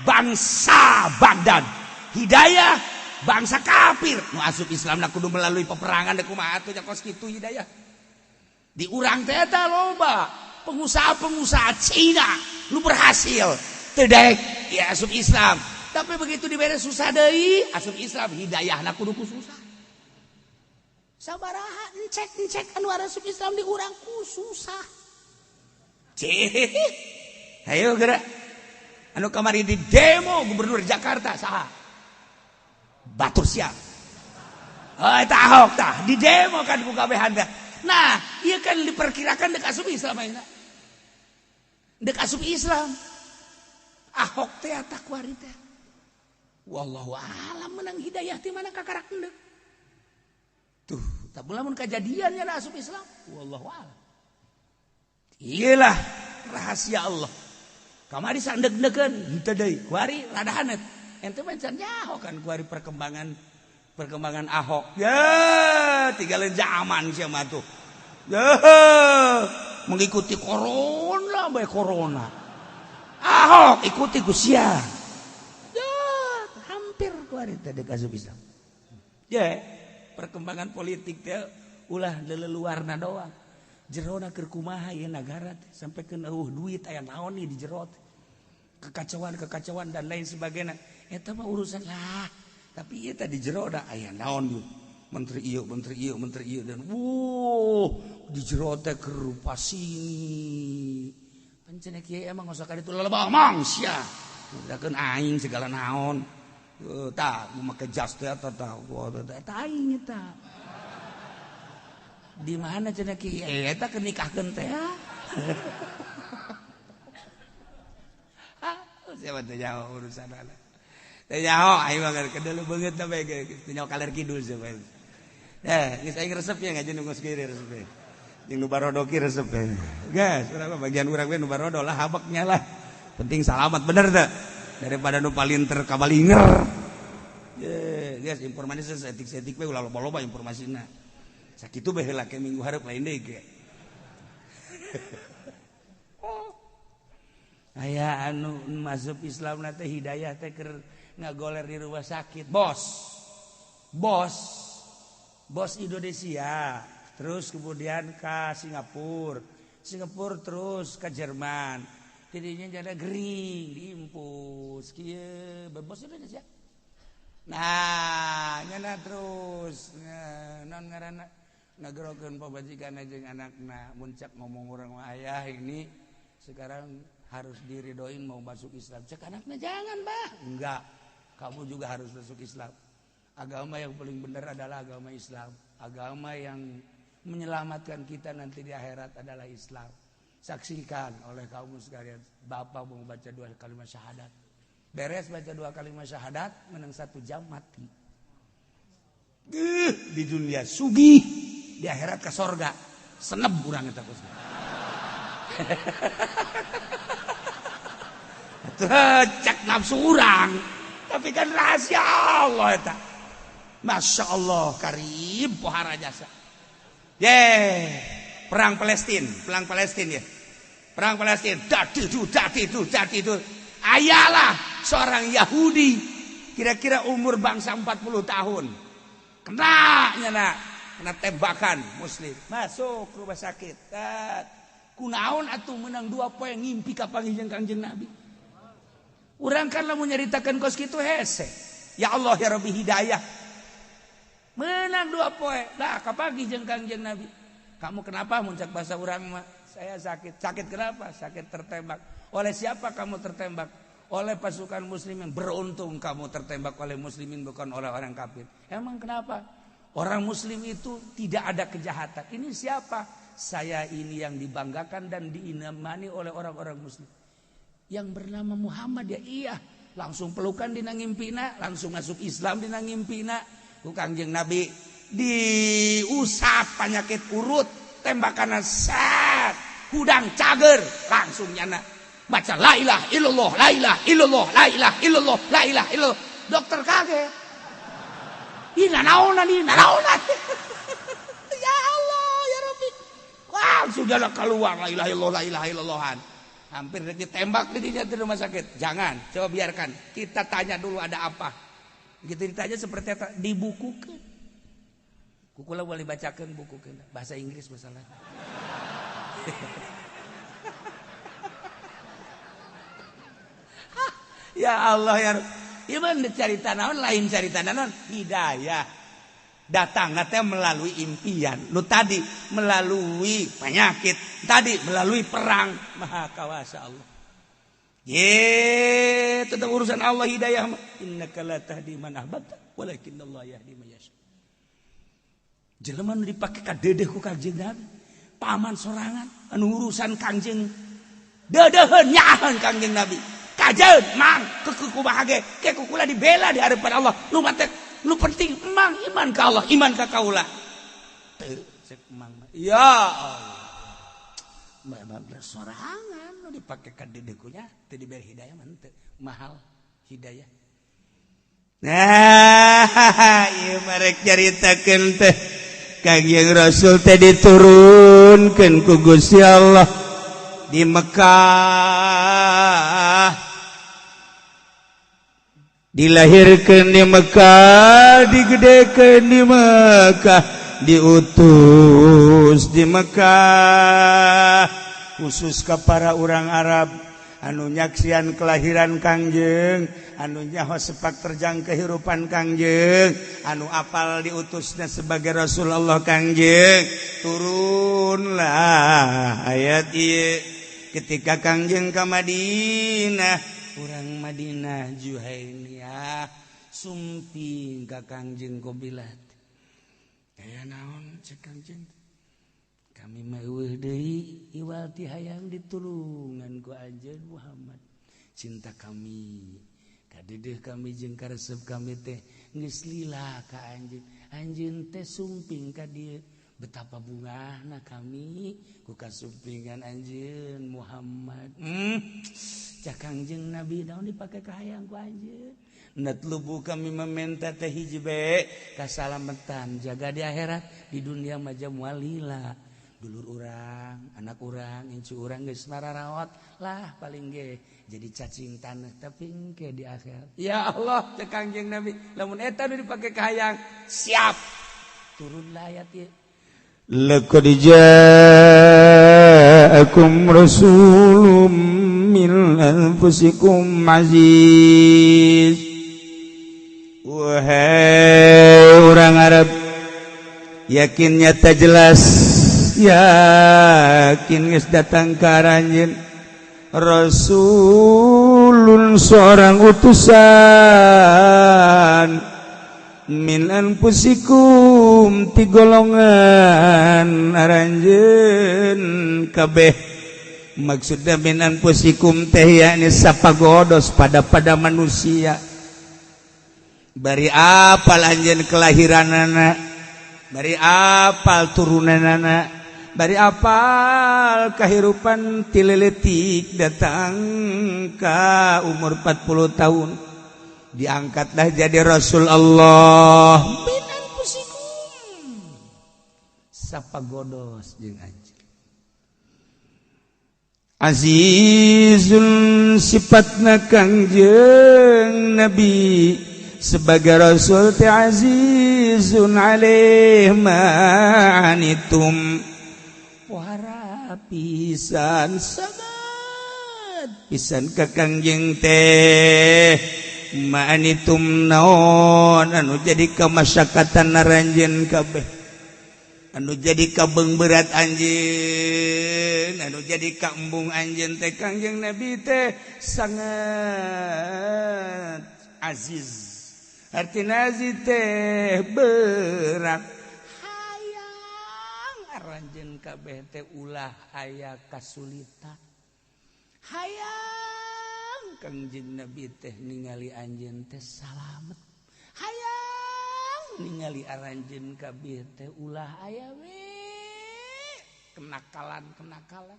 bangsa Baghdad, hidayah bangsa kafir. Nu asup Islam na kudu melalui peperangan deuk kumaha atuh nya kos kitu hidayah. Di urang teh eta loba pengusaha-pengusaha Cina nu berhasil teu daek ya asup Islam. Tapi begitu dibere susah deui asup Islam, hidayahna kudu ku susah. Sabaraha encek-encek anu asup Islam di urang ku susah. Cih. Ayo gerak. Anu kamari di demo gubernur Jakarta saha? Batur siap. Oh, eta Ahok tah di demo kan ku kabehan teh. Nah, ieu kan diperkirakan deuk asup Islam ayeuna. Deuk asup Islam. Ahok teh eta kuari teh. Wallahu alam menang hidayah ti mana kakarak endek. Tuh, tak lamun kajadian nya asup Islam. Wallahu alam. Iyalah rahasia Allah. Kamari sandeg-degeun henteu deui. Kuari rada hanet. Ente mah can nyaho kan kuari perkembangan Ahok. Ya, tinggalin zaman sia mah tuh. Ya, mengikuti corona bae corona. Ahok ikuti ku sia. Ya, hampir kuari teh deuk asup Islam. Ya, perkembangan politik teh ulah leleluarna doang. Jerona keur kumaha ieu nagara teh sampai keun eueuh duit aya naon nih di jero teh. Kekacauan-kekacauan dan lain sebagainya. Eta mah urusan lah. Tapi ieu teh di jero da aya naon ieu. Menteri ieu, menteri ieu, menteri ieu dan wuh di jero teh keur pasini. Pancen kieu emang ngosok ka ditu lelebah mang sia. Udakeun aing segala naon. Tah make jas teh eta tah eta aing eta. Di mana cenah kieu eta keur nikahkeun teh. Siapa teh nyaho urusan anak. Teh nyaho aing mah kedelu beungeut teh bae teh nyaho kaler kidul sia. Eh, geus aing resep ya ngaji nu geus kieu resep. Jeung nu barodo ki resep. Geus, urang mah bagian urang we nu barodo lah habeknya lah. Penting salamat bener teh. Daripada nu palinter kabalinger. Ye, geus informasi seetik-seetik we ulah loba-loba informasina. Sakitu bae heula ke minggu hareup lain deui ge. Aya anu masuk Islam na teh hidayah teh keur ngagoler di rumah sakit. Bos. Bos. Bos Indonesia, terus kemudian ke Singapura. Singapura terus ke Jerman. Tidinya jadi gering diimpus kieu bos Indonesia. Nah, nyana terus non ngaranna ngagerokeun pamajikan jeung anakna muncak ngomong urang mah ayah ini sekarang Harus diridoin mau masuk Islam. Cek anaknya, jangan, Bah. Enggak, kamu juga harus masuk Islam. Agama yang paling benar adalah agama Islam. Agama yang menyelamatkan kita nanti di akhirat adalah Islam. Saksikan oleh kaum sekalian, bapak mau baca dua kalimat syahadat. Beres baca dua kalimat syahadat, menang 1 jam mati. Di dunia sugih, di akhirat ke sorga. Seneb urang eta. Cek nafsu urang. Tapi kan rahasia Allah eta. Masya Allah, karim pohara jasa. Ye, perang Palestina, perang Palestina ya. Perang Palestina, dadi itu, dadi itu, dadi itu. Ayalah seorang Yahudi, kira-kira umur bangsa 40 tahun. Kena nak, kena tembakan Muslim. Masuk rumah sakit. Tat. Kunaon atuh menang 2 poe ngimpi kapanggih jeung Kangjeng Nabi. Urang kan lamun nyaritakeun kos kitu hese. Ya Allah ya Rabbi, hidayah. Menang 2 poe. Dah kapanggih jeung Kangjeng Nabi. Kamu kenapa, muncak bahasa urang mah? Saya sakit. Sakit kenapa? Sakit tertembak. Oleh siapa kamu tertembak? Oleh pasukan muslimin. Beruntung kamu tertembak oleh muslimin, bukan oleh orang kafir. Emang kenapa? Orang muslim itu tidak ada kejahatan. Ini siapa? Saya ini yang dibanggakan dan diimani oleh orang-orang muslim. Yang bernama Muhammad ya? Iya. Langsung pelukan dina ngimpina, langsung masuk Islam dina ngimpina. Ku Kangjeng Nabi diusap penyakit urut, tembakan set, hudang cager, langsung nyana baca la ilaha illallah, la ilaha illallah, la ilaha illallah, la ilaha illallah. Dokter kaget. Ih, naonan, ih, naonan. Ya Allah, ya Rabbi. Wah, sudah keluar la ilaha illallah, la ilaha illallahan. Hampir ditembak di rumah sakit. Jangan, coba biarkan. Kita tanya dulu ada apa. Gitu ditanya seperti apa, dibukukan. Ku kula boleh bacakan buku bahasa Inggris masalah. Ya Allah ya. Iman cari naon, lain cari naon, hidayah datang teh melalui impian lu tadi, melalui penyakit tadi, melalui perang. Maha kawasa Allah. Ye, tetap urusan Allah hidayah. Innaka la tahdi man ahbabta walakin Allah yahdi man yasha. Jelema nu dipake kadedeh ku Kangjeng Nabi, paman sorangan anu urusan Kangjeng deudeuheun nyaaheun Kangjeng Nabi. Kajeun mang keukeuh kumaha ge ke ku kula dibela di hadapan Allah. Nu mate nu penting emang iman ka Allah, iman ka kaula. Teu cek emang, ya Allah. Memang sorangan nu dipake kadedeh ku nya teu diberi hidayah mah teu mahal hidayah. Nah, ieu marek nyaritakeun teh Kangjeng Rasul teh diturunkeun ku Gusti Allah di Mekah, dilahirkan di Mekah, digedekan di Mekah, diutus di Mekah. Khusus ke para orang Arab anu nyaksian kelahiran Kangjeng, anu nyaho sepak terjang kehidupan Kangjeng, anu apal diutusnya sebagai Rasulullah Kangjeng, turunlah ayat ieu ketika Kangjeng ke Madinah. Urang Madinah Juhainiyah sumping ka Kangjeng Qobilat. Aya naon, cek Kangjeng? Kami mah euweuh deui iwal ti hayang ditulungan ku anjeun Muhammad. Cinta kami, kadedeh kami jeung karesep kami teh geus lila ka anjeun. Anjeun teh sumping ka dieu, betapa bungahna kami ku kasumpingan anjeun Muhammad. Cak Kangjeng Nabi, naon dipake kahayang ku anjeun? Natlubu, kami meminta teh hiji be, kasalamatan jaga di akhirat. Di dunia mah moal lila, dulur urang, anak urang, incu urang geus mararawat lah, paling ge jadi cacing tanah, tapi engke di akhirat. Ya Allah, cek Kangjeng Nabi, lamun eta nu dipake kahayang, siap. Turunlah ayat ieu. Laqad ja'akum rasulun min anfusikum aziz. Wahai orang Arab, yakin nyata jelas, yakin geus datang ka aranjeun rasulun seorang utusan min anfusikum ti golongan aranjeun kabeh. Maksudna min anfusikum teh yakni sapagodos pada manusia. Bari apal anjeun kelahiranana, bari apal turunanana, bari apal kahirupan ti leletik datang ka umur 40 tahun diangkatlah jadi Rasul Allah. Min anfusikum sapagodos jeung anjeun. Azizun sifatna Kangjeng Nabi sebagai Rasul teh azizun alaih ma anitum, pohara pisan sangat pisan ka Kangjeng teh ma anitum naon anu jadi kamasyakatan aranjeun kabeh, anu jadi kabeng berat anjeun, anu jadi kaembung anjeun teh Kangjeng Nabi teh sangat aziz. Artina aziz teh berat. Hayang aranjeun kabeh teh ulah aya kasulitan. Hayang Kangjeng Nabi teh ningali anjeun teh salamet. Hayang ningali aranjeun kabeh teh ulah aya we kenakalan-kenakalan.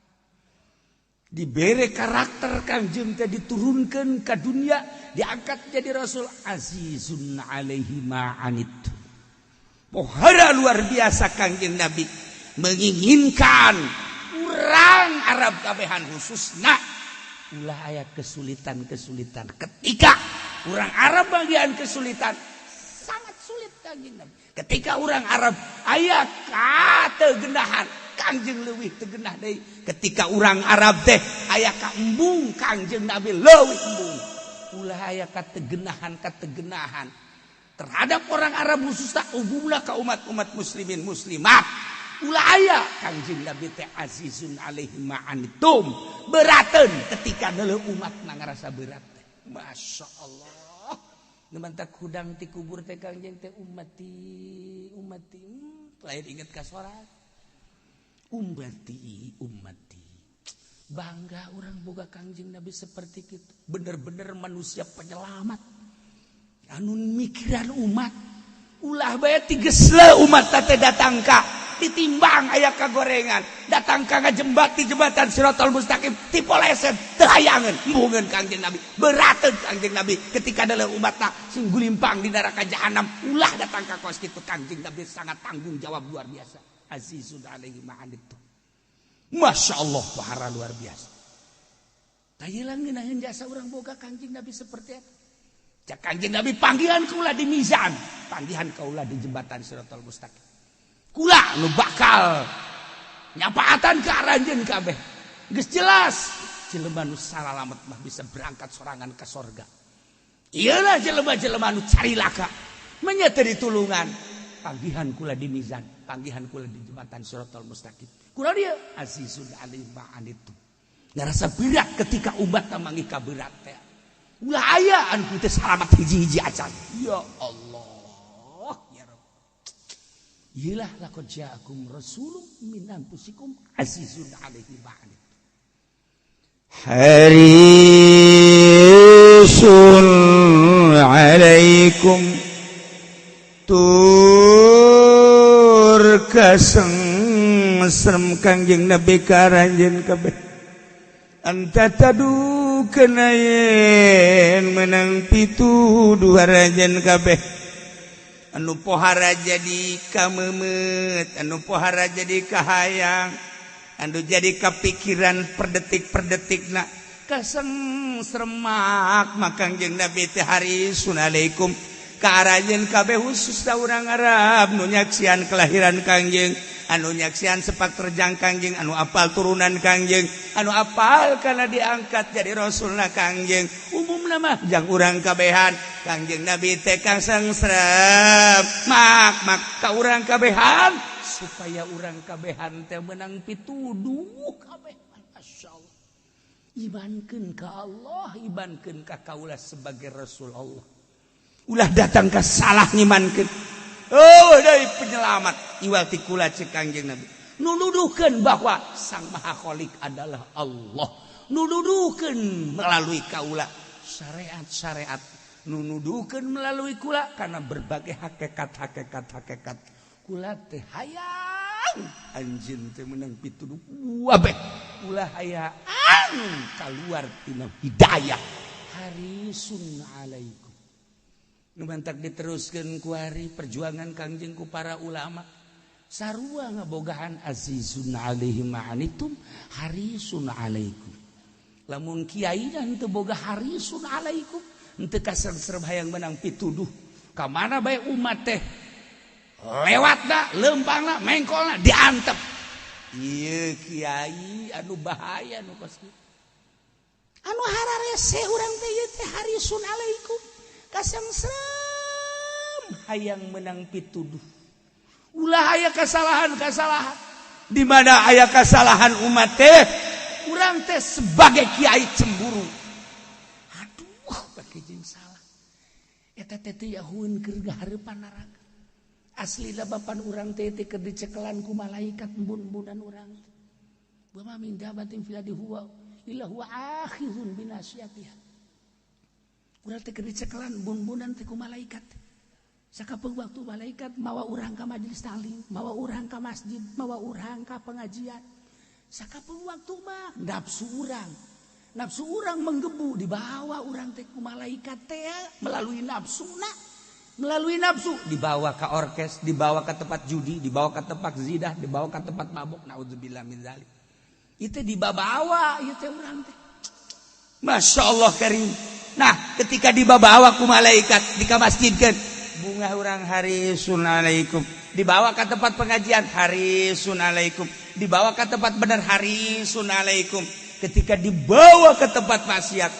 Dibere karakter Kangjeng teh diturunkan ke dunia, diangkat jadi rasul. Azizun alaihi ma anit. Pohara luar biasa Kangjeng Nabi menginginkan urang Arab kabehan khususna ulah aya kesulitan-kesulitan. Ketika urang Arab bagian kesulitan sangat sulit Kangjeng Nabi. Ketika orang Arab aya kategenahan, Kangjeng leuwih tegenah deui. Ketika orang Arab teh aya kaembung, Kangjeng Nabi leuwih embung. Ulah aya kategenahan-kategenahan terhadap orang Arab khususna umumna ka umat-umat muslimin muslimat. Ulah aya Kangjeng Nabi teh azizun alaihi ma anitum, berateun ketika neuleuh umat ngarasa berat teh. Masya Allah. Mantak hudang ti kubur teh Kangjeng teh ummati ummati, lain inget ka sorak. Ummati ummati. Bangga orang boga Kangjeng Nabi seperti itu. Bener-bener manusia penyelamat. Anu mikiran umat. Ulah bae tigesle umat teh datang ka ditimbang aya kagorengan, datang ka ngajembat di jembatan Siratal Mustaqim tipoleset teu hayangeun embungeun Kangjeng Nabi. Berateun Kangjeng Nabi ketika dalam umatna sing gulimpang di neraka jahanam, ulah datang ka kos kitu. Kangjeng Nabi sangat tanggung jawab luar biasa. Azizun alaihi ma anittum. Masya Allah pahara luar biasa. Tayelang ngeunaheun jasa urang boga Kangjeng Nabi seperti eta. Cak Kangjeng Nabi panggilan kaula di mizan, panggihan kaula di jembatan Siratal Mustaqim. Kula nu bakal nyapaatan ke aranjeun kabeh. Geus jelas jelema nu salalamet mah bisa berangkat sorangan ke sorga. Iyalah jelema-jelema nu carilaka menya teu ditulungan. Panggihan kula di mizan, panggihan kula di jembatan Siratal Mustaqim. Kula dia azizun alaihi ma anittum. Ngarasa berat ketika umat manggih ka berat teh. Ulah aya anu teu salamet hiji-hiji acan. Ya Allah, ya Rabb. Iyalah laqad ja'akum rasulun min anfusikum azizun alaihi ma anittum. Harisun alaikum tur kaseng serem Kangjeng Nabi ka aranjeun kabeh. Anta tadu kenayen menang pituduh aranjeun kabeh. Anu pohara jadi kamemet, anu pohara jadi kahayang, anu jadi kapikiran per detik-per detikna kaseng seremak Kangjeng Nabi teh harisun alaikum ka aranjeun kabeh khususna urang Arab nu nyaksian kelahiran Kangjeng, anu nyaksian sepak terjang Kangjeng, anu apal turunan Kangjeng, anu apal karena diangkat jadi rasulna Kangjeng. Umumna mah jang urang kabehan Kangjeng Nabi teh kaseng serem mak mak ka urang kabehan supaya urang kabehan teh menang pituduh kabeh. Masyaallah. Imankeun ka Allah, imankeun ka kaula sebagai Rasul Allah. Ulah datang ka salah ngimankeun. Oh, dari penyelamat iwal ti kula cek Kangjeng Nabi. Nuduhkeun bahwa Sang Maha Khalik adalah Allah. Nuduhkeun melalui kaula syariat-syariat. Nuduhkeun melalui kula karena berbagai hakikat-hakikat. Kula teh hayang anjeun teh meunang pituduh wabeh. Ulah hayang keluar tina hidayah. Harisun alaikum. Nu mantak diteruskeun ku hari perjuangan Kangjeng ku para ulama. Sarua ngabogahan azizun alaihi ma'anitum harisun alaikum. Lamun kiai dan teu boga harisun alaikum, henteu kaserem hayang menang pituduh. Ka mana bae umat teh lewatna, leumpangna, mengkolna diantep. Ieu kiai anu bahaya nu kos kieu. Anu hararese urang teh ieu teh harisun alaikum. Kasengsem hayang menang pituduh. Ulah aya kesalahan-kesalahan. Di mana aya kesalahan umat teh, urang teh sebagai kiai cemburu. Aduh, bagi jeung salah. Eta teh teu yahueun keur ngahareupan neraka. Aslina bapan urang teh teh keur dicekelan ku malaikat embun-embunan urang. Wa ma min dabatin fil ardi huwa illa huwa akhizun binasiyatiha. Urang teh keur dicekelan embun-embunan teh ku malaikat. Sakapeung waktu malaikat mawa urang ka majelis taklim, mawa urang ka masjid, mawa urang ka pengajian. Sakapeung waktu mah nafsu urang menggebu dibawa urang teh ku malaikat teh melalui nafsuna, melalui nafsu dibawa ka orkes, dibawa ka tempat judi, dibawa ka tempat zidah, dibawa ka tempat mabuk. Naudzubillah min zalik. Itu dibawa ieu teh urang teh. Masya Allah karim. Nah, ketika dibawa ku malaikat di ka masjidkeun, bunga urang harisun alaikum, dibawa ke tempat pengajian harisun alaikum, dibawa ke tempat benar harisun alaikum. Ketika dibawa ke tempat maksiat,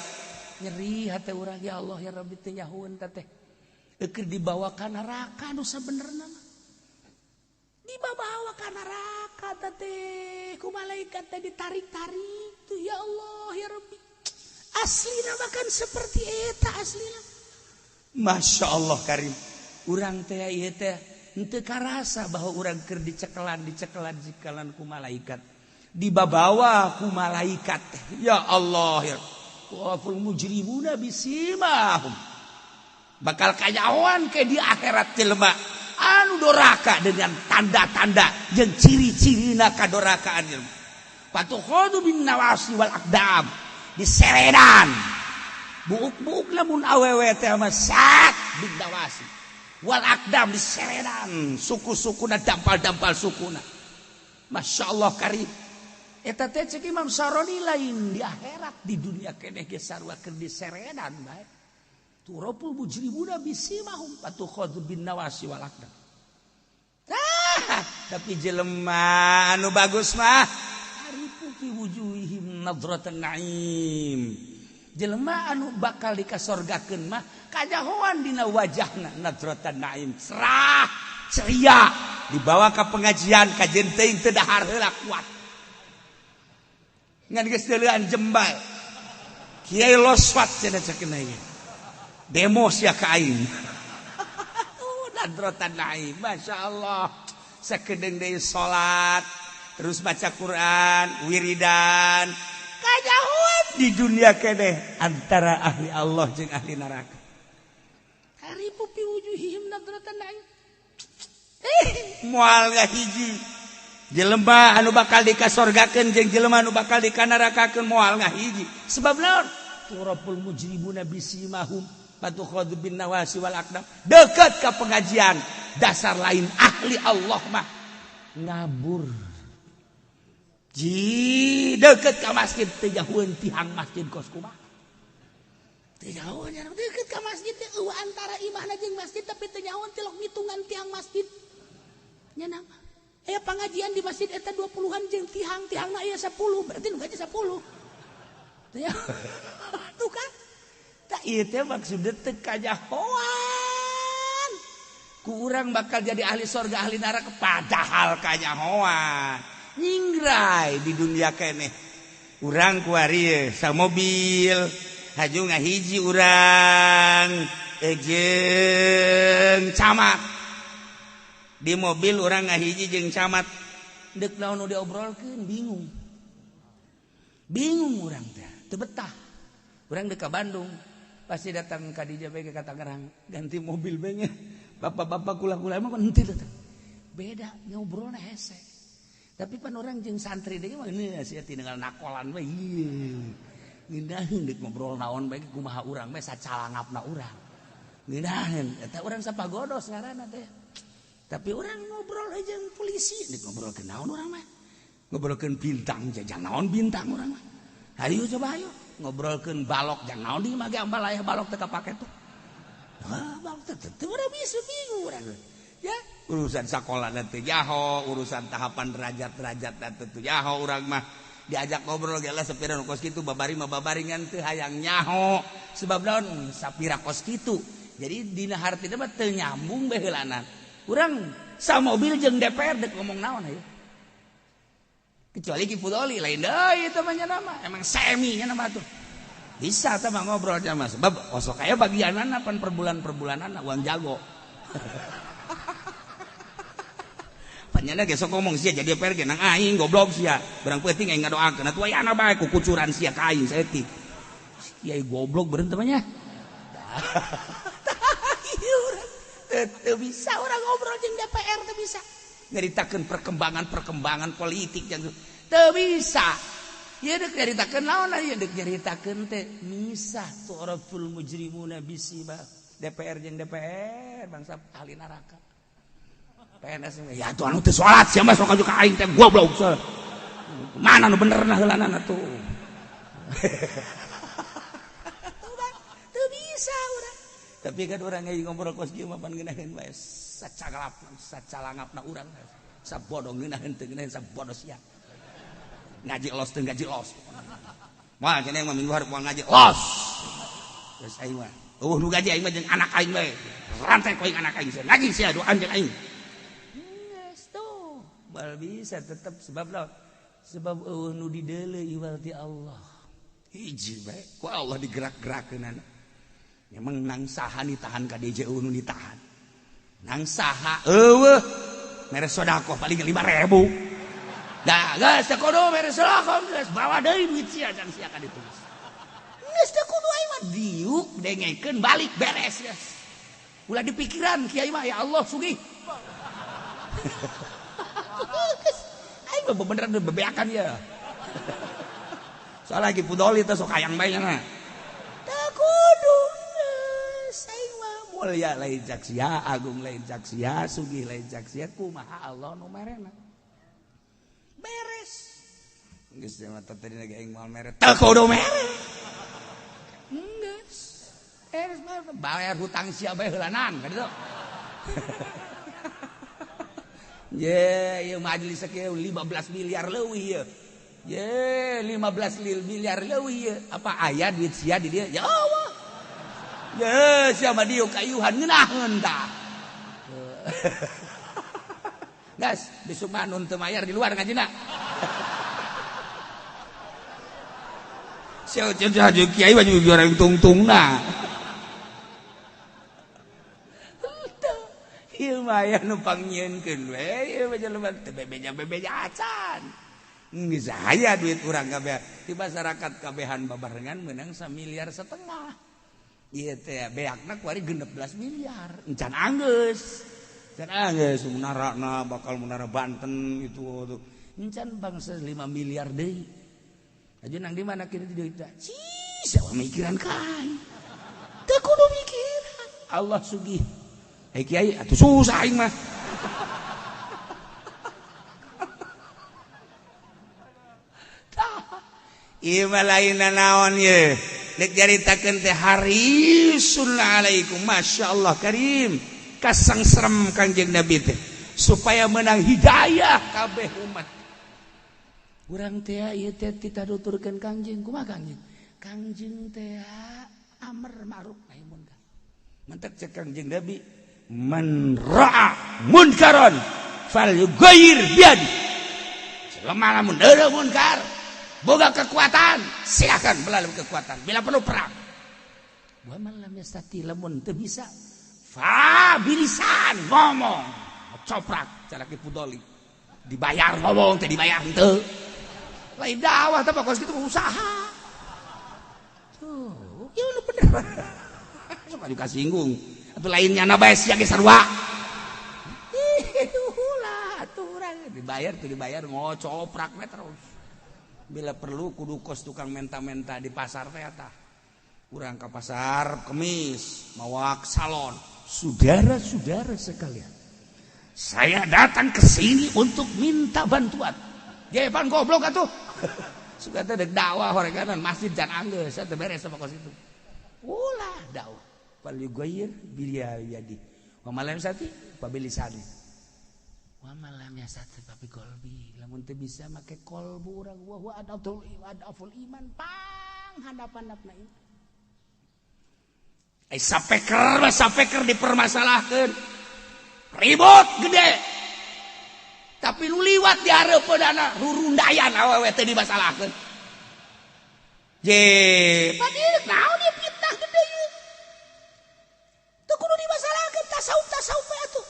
nyeri hati urang, ya Allah ya Rabbi teh nyahueun teh. Keur dibawa ka neraka nu sabenerna mah. Dibawa ka neraka teh ku malaikat teh ditarik-tarik tuh, ya Allah ya Rabbi. Aslina bahkan seperti eta aslina. Masya Allah karim. Urang teh ieu teh henteu karasa bahwa urang keur dicekelan cekalan ku malaikat, dibabawa ku malaikat. Ya Allah ya. Waful mujrimuna bisimahum. Bakal kanyahoan ke di akhirat jelema anu doraka dengan tanda-tanda jeung ciri-cirina kadorakaan jelema. Patukhadu bin nawasi wal aqdam, diseredan. Buuk-buuk lamun awewe teh mah sat bin nawasi. Wal aqdam diseredan, suku-sukuna dampal-dampal sukuna. Masya Allah karim. Eta teh cek Imam Saroni lain di akhirat, di dunia keneh ge sarua keur diseredan bae. Turapul mujrimuna bisimahum patukhadhu bin nawasi wal aqdam. Ah, tapi jelema anu bagus mah arifu fi wujuhihim nadratan na'im. Jelema anu bakal dikasorgakeun mah kajahoan dina wajahna nadratan na'im, cerah, ceria, dibawa ka pengajian kajen teuing teu dahar heula kuat. Ngan geus deuleuan jembal. Kiai loswat cenah cekeun ieu. Demo sia ka aing. Nadratan na'im, Masya Allah. Sakedeung deui salat, terus baca Quran, wiridan. Kajahuan di dunia keneh antara ahli Allah jeung ahli neraka. Arifu fi wujuhihim nadratan na'im. Moal ngahiji. Jelema anu bakal dikasorgakeun jeung jelema anu bakal dikanarakakeun moal ngahiji. Sebab naon? Turapul mujrimuna bisimahum patukhadhu bin nawasi wal aqdam. Deket ka pengajian, dasar lain ahli Allah mah ngabur. Ji deket ka masjid teu jauheun tihang masjid kos kumaha. Teu jauheun nya deket ka masjid teh eueuh antara imahna jeung masjid tapi teu jauheun tilok ngitungan tiang masjid. Nya nama. Aya pengajian di masjid eta 20-an jeung tihang-tihangna aya 10, berarti nu gaji 10. Teu tuh kan. Tah ieu teh maksudna teu kanyahoan. Ku urang bakal jadi ahli sorga ahli neraka padahal kanyahoan. Nyingrai di dunia keneh. Urang kuari sa mobil haju ngahiji urang jeung camat. Di mobil urang ngahiji jeung camat. Deuk naon nu diobrolkeun bingung. Bingung urang teh, teu betah. Urang deuk ka Bandung, pasti datang ka dieu bae ka Tangerang, ganti mobil bae nya. Bapak-bapak kula-kula emang kan henteu datang. Beda ngobrolna hese. Tapi pan orang jeung santri deui mah geus sia tinggal nakolan we. Ngeunaheun deuk ngobrol naon bae kumaha urang bae sacalangapna urang. Ngeunaheun eta urang sapagodos ngaranna teh. Tapi urang ngobrol jeung polisi deuk ngobrolkeun naon urang mah. Ngobrolkeun bintang jang naon bintang urang mah. Hayu coba ayo ngobrolkeun balok jang naon di mah ge ambalayah balok teu kapake tuh. Ah balok teh teu urang bisa bingung urang. Ya, urusan sekolah nanti jaho, urusan tahapan derajat-derajat nanti tuh jaho urang mah diajak ngobrol ge lah sapira nu kos kitu babari mah babaringan teu hayang nyaho sebab naon sapira kos kitu. Jadi dina hartina mah teu nyambung bae heulanan. Urang samobil jeung DPR deuk ngomong naon hayu. Kecuali Ki Fudoli lain deui eta mah nya nama, emang semi nya nama tuh. Bisa teh mah ngobrol nya mah sebab osok aya bagianana pan per bulan-per bulanana uang jago. Nyana ge sok ngomong sia jadi DPR ge nang aing goblok sia. Barang peuting aing ngadoakeun atuh ayana bae kukucuran sia ka aing saeutik. Kiai goblok beureum teh mah nya. Teu bisa urang ngobrol jeung DPR teu bisa. Nyaritakeun perkembangan-perkembangan politik jeung teu bisa. Ieu deuk nyaritakeun naon ieu deuk nyaritakeun teh misah tu'raful mujrimuna bisiba. DPR jeung DPR bangsa ahli neraka. PNS ya tuh anu teu salat sia mah sok ka aing teh goblok. Mana nu benerna heulanana tuh. Teu bisa urang. Tapi kan urang ge ngobrol kos kieu mah pan ngeunaheun bae sacagalap sacalangapna urang. Sabodo ngeunaheun teu ngeunaheun sabodo sia. Ngaji los teu ngaji los. Moal cenah mah minggu hareup moal ngaji los. Geus aing mah. Eueuh nu gaji aing mah jeung anak aing bae. Rantai ku aing anak aing sia. Ngaji sia doan jeung aing. Bal bisa tetap sebab lawan sebab eueuh nu dideuleu iwal ti Allah hiji bae ku Allah digerak-gerakeunana memang nang saha ditahan ka DJ eueuh nu ditahan nang saha eueuh mere sedekah paling 5.000 da geus teu kudu mere sedekah geus bawa deui duit sia jang sia ka ditu geus teu kudu aing mah diuk dengekeun balik beres geus ulah dipikiran kiai mah ya Allah sugih. Aing mah beneran bebeakan ya. Soalnya lagi Fudoli teh sok hayang bae nya. Teu kudu aing mah mulia lain cak sia, agung lain cak sia, sugih lain cak sia, kumaha Allah nu merena. Beres. Geus mah tadi ge aing moal mere. Teu kudu mere. Geus. Beres mah bayar hutang sia bae heulanan ka ditu. Ye, ieu majelis sakieu 15 miliar leuwih ieu. Ye, 15 miliar leuwih ieu. Apa aya duit sia di dieu? Ya Allah. Ye, sia mah dieu kayuhan ngeunaheun tah. Gas, besok mah nun teu mayar di luar ngajina. Sia jeung kiai baju goreng tungtungna. Ieu mah aya nu pangnyieunkeun we, ieu mah jelema teu bebeja-bebeja acan. Geus aya duit urang kabeh di masyarakat kabehan babarengan meunang 1,5 miliar. Ieu teh beakna kuari 16 miliar. Encan anggeus. Encan anggeus munarana bakal munara Banten gitu tuh. Encan bangsa 5 miliar deui. Aja nang di mana kini duit teh? Cih, sawa mikiran ka aing. Teu kudu mikiran. Allah sugih. Hei kiai, atuh susah aing mah. Ieu mah lain naon ieu. Dek caritakeun teh harisun alaikum masyaallah karim. Kasangserem Kangjeng Nabi teh supaya menang hidayah kabeh umat. Urang teh ieu teh titaduturkeun Kangjeng kumaha Kangjeng? Kangjeng teh amar ma'ruf nahi munkar. Mantak cek Kangjeng Nabi man ra'a munkaran falyughayyir biyadi. Selama lamun deuleu munkar Boga kekuatan, silakan melalui kekuatan. Bila perlu perang. Wa man lam yastati lamun teu bisa fa bilisan ngomong coprak cara ki pudoli. Dibayar ngomong teh dibayar henteu. Lain dakwah teh kos kitu usaha. Tuh, ieu nu bener. Sok anu kasinggung. Atuh lainnya na bae sia ge sarua. Ih, ulah atuh urang dibayar teu dibayar ngocoprak we terus. Bila perlu kudu kos tukang menta-menta di pasar teh tah. Urang ka pasar kemis mawak salon. Saudara-saudara sekalian, saya datang ke sini untuk minta bantuan. Jepan goblok atuh. Suka teh dek dakwah horeganan masjid jan anggeus teh beres sama kos itu. Ulah dakwah. Fal yughayyir bil yadi. Wa man lam yastati fa bilisani. Wa man lam yastati fa bi qalbi. Lamun teu bisa make qalbu urang wa huwa adaful iman pang handap-handapna iman. Ai sapeker dipermasalahkeun. Ribut gede. Tapi lu liwat di hareupeunana rurundayan awewe teh dimasalahkeun. Je, padahal naon ieu fitnah gede ieu. Teu kudu dimasalahkeun tasawuf we atuh.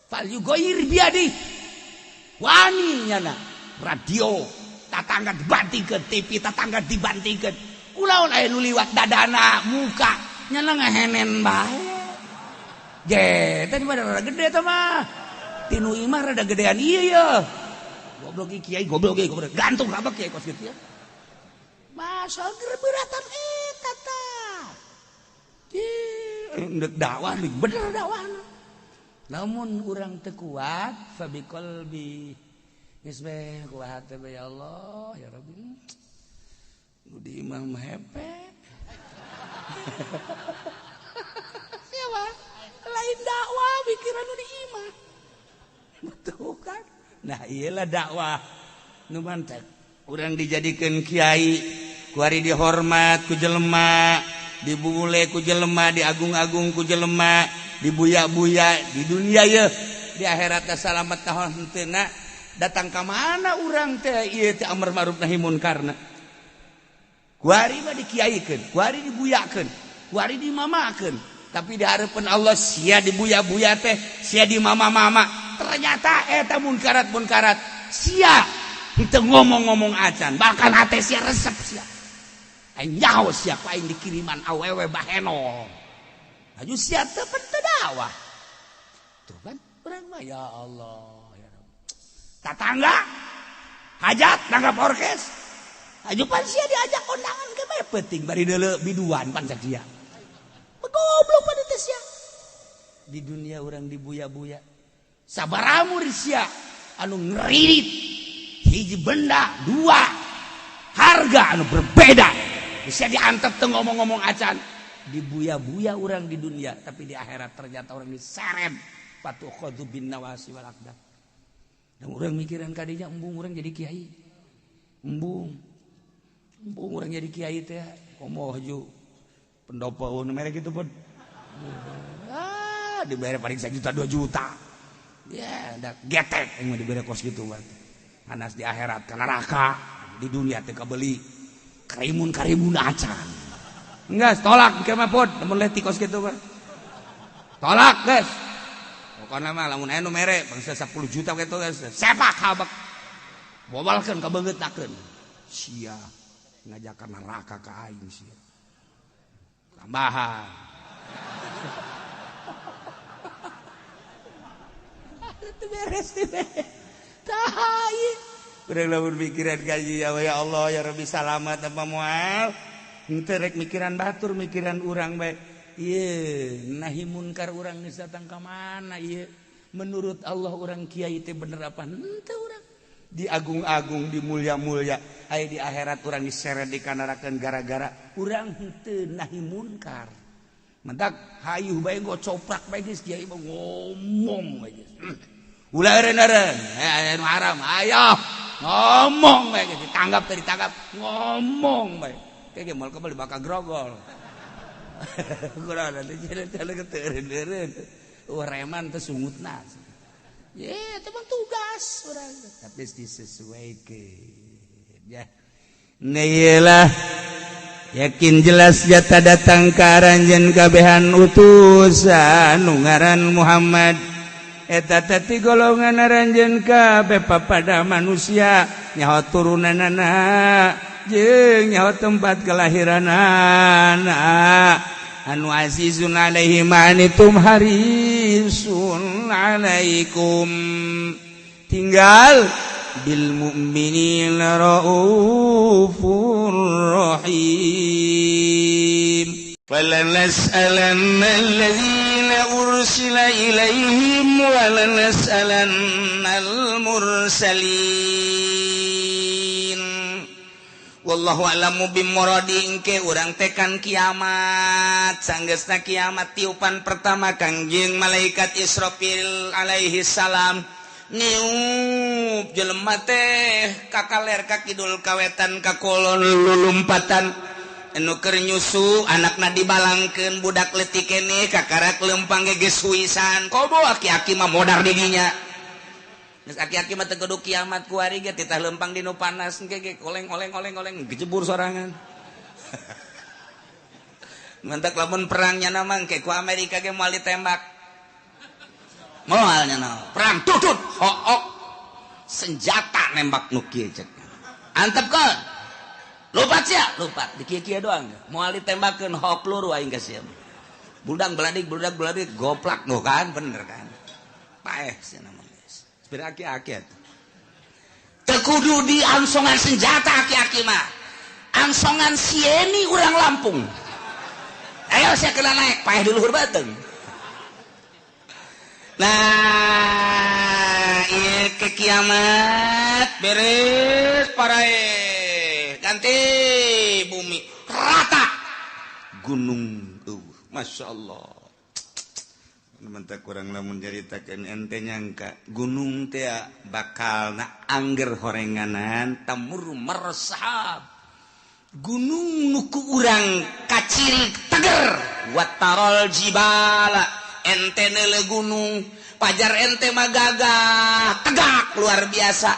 Fal yughayyir biadi. Wani nyana radio tatangga dibantingkeun, TV tatangga dibantingkeun. Kulaon aya nu liwat dadana muka nyana ngahenen bae. Je, tadi mah rada gede teh mah. Tinu imah rada gedean ieu ye. Goblok ieu kiai, goblok ieu goblok. Gantung kabeh kiai kos kitu ya. Masa beratan eta tah. Ih, dakwah bener dakwahna. Namun urang teu kuat fa bi qalbi. Geus bae kuat teh ya Allah, ya Rabbi. Nu di imah mah hepe. Siapa? Lain dakwah pikiran nu di imah. Betul kan? Nah, iyalah dakwah nu mantek. Urang dijadikeun kiai, kuari dihormat ku jelema, dibule ku jelema, diagung-agung ku jelema, dibuya-buya di dunia ye, di akhirat teh salamet tahun henteuna. Datang ka mana urang teh ieu teh amar ma'ruf nahi munkarna. Kuari mah dikiaikeun, kuari dibuyakeun, kuari dimamakeun. Tapi di hareupeun Allah sia dibuya-buya teh, sia dimama-mama. Ternyata eta munkarat-munkarat sia henteu ngomong-ngomong acan, bahkan hate sia resep sia. Aing nyaho sia ku aing dikiriman awewe baheno. Aju sia teu teu dakwah. Tuh kan urang mah ya Allah ya Rabb. Tatangga hajat nanggap orkes. Aju pan sia diajak kondangan ke bae penting bari deuleu biduan pan sia. Goblok pada teh sia. Di dunia urang dibuya-buya. Sabaramur sia anu ngeririt hiji benda dua harga anu berbeda. Bisa diantep teu ngomong-ngomong acan. Dibuya-buya urang di dunia, tapi di akhirat ternyata orang diseret patukhadzu bin nawasi wal aqdam. Dan urang mikiran kadinya embung urang jadi kiai. Embung. Embung urang jadi kiai teh komo haju pendopo nu mere kitu pun. Ah, dibayar paling 1 juta 2 juta. Ya, da getek yang dibere kos gitu mah. Anas di akhirat ke neraka, di dunia teh kabeli karimun-karimun acan. Enggak, tolak ke mah pod, lamun leutik kos kitu mah. Tolak, guys. Pokona mah lamun aya nu mere bangsa 10 juta kitu guys. Sepak habek. Bobalkeun ka beungeutakeun. Sia ngajakan neraka ka aing sia. Tambahan. Itu beres teh. Tah ieu. Urang lamun mikiran gaji ya Allah ya Rabbi salamat apa moal. Henteu rek mikiran batur mikiran urang bae. Ieu nahi munkar urang geus datang ka mana ieu? Menurut Allah urang kiai teh bener apa henteu urang? Diagung-agung, dimulia-mulia, aya di akhirat urang diseret dikanarakeun gara-gara urang henteu nahi munkar. Mentak hayuh bae ngocoprak bae geus kiai mah ngomong bae geus. Ulah eureun-eureun, aya nu haram, ayo ngomong bae geus ditanggap teh ditangkap, ngomong bae. Kayak moal kebal bakal grogol. Kurang nanti jalan-jalan ke eureun-eureun. Reman teh sungutna. Ye, itu mah tugas urang. Tapi disesuaikan ya. Nyelah yakin jelas jata datang ka aranjeun kabehan utusan nu ngaran Muhammad eta teh ti golongan aranjeun kabeh papada manusia nyaho turunanana jeung nyaho tempat kelahiranana anu azizun alaihi ma anitum harisun alaikum tinggal bil mu'minina raufur rahim. Falanas'alanna alladzina ursila ilaihim wa lanas'alannal mursalin. Wallahu a'lamu bimuradi. Engke urang tekan kiamat, sanggeusna kiamat tiupan pertama Kangjeng malaikat Israfil alaihi salam niup, jelema teh kakaler ka kidul, kawetan ka kulon, lulumpatan. Anu keur nyusu anakna dibalangkeun, budak leutik keneh kakarak lempang ge geus huisan. Komo aki-aki mah modar didinya. Geus aki-aki mah teu kudu kiamat, kuari ge titah lempang di nu panas engke ge oleng oleng oleng oleng, gejebur sorangan. Mantak lamun perangnya nama engke ku Amerika ge moal ditembak, moalnya na perang tutut hook senjata nembak nu kieu, cek antepkeun, lupat sia lupat di kieu-kieu doang, moal ditembakeun. Hook peluru aing ka sia, budak beladik budak beladik goplak nu kan bener kan paeh sia nama geus sebenarnya aki-aki atuh teu kudu diangsongan senjata. Aki-aki mah angsongan sieni urang Lampung, ayo sia kena naik paeh di luhur beuteung. Nah, ieu ke kiamat beres parae, ganti bumi rata, gunung Masya Allah. Mentak kurang lamun nyaritakeun ente nyangka gunung teh bakal na angger horenganan tamur mersahab gunung nu ku urang kaciri teger. Watarol jibala, ente neule gunung pajar ente mah gagah tegak luar biasa,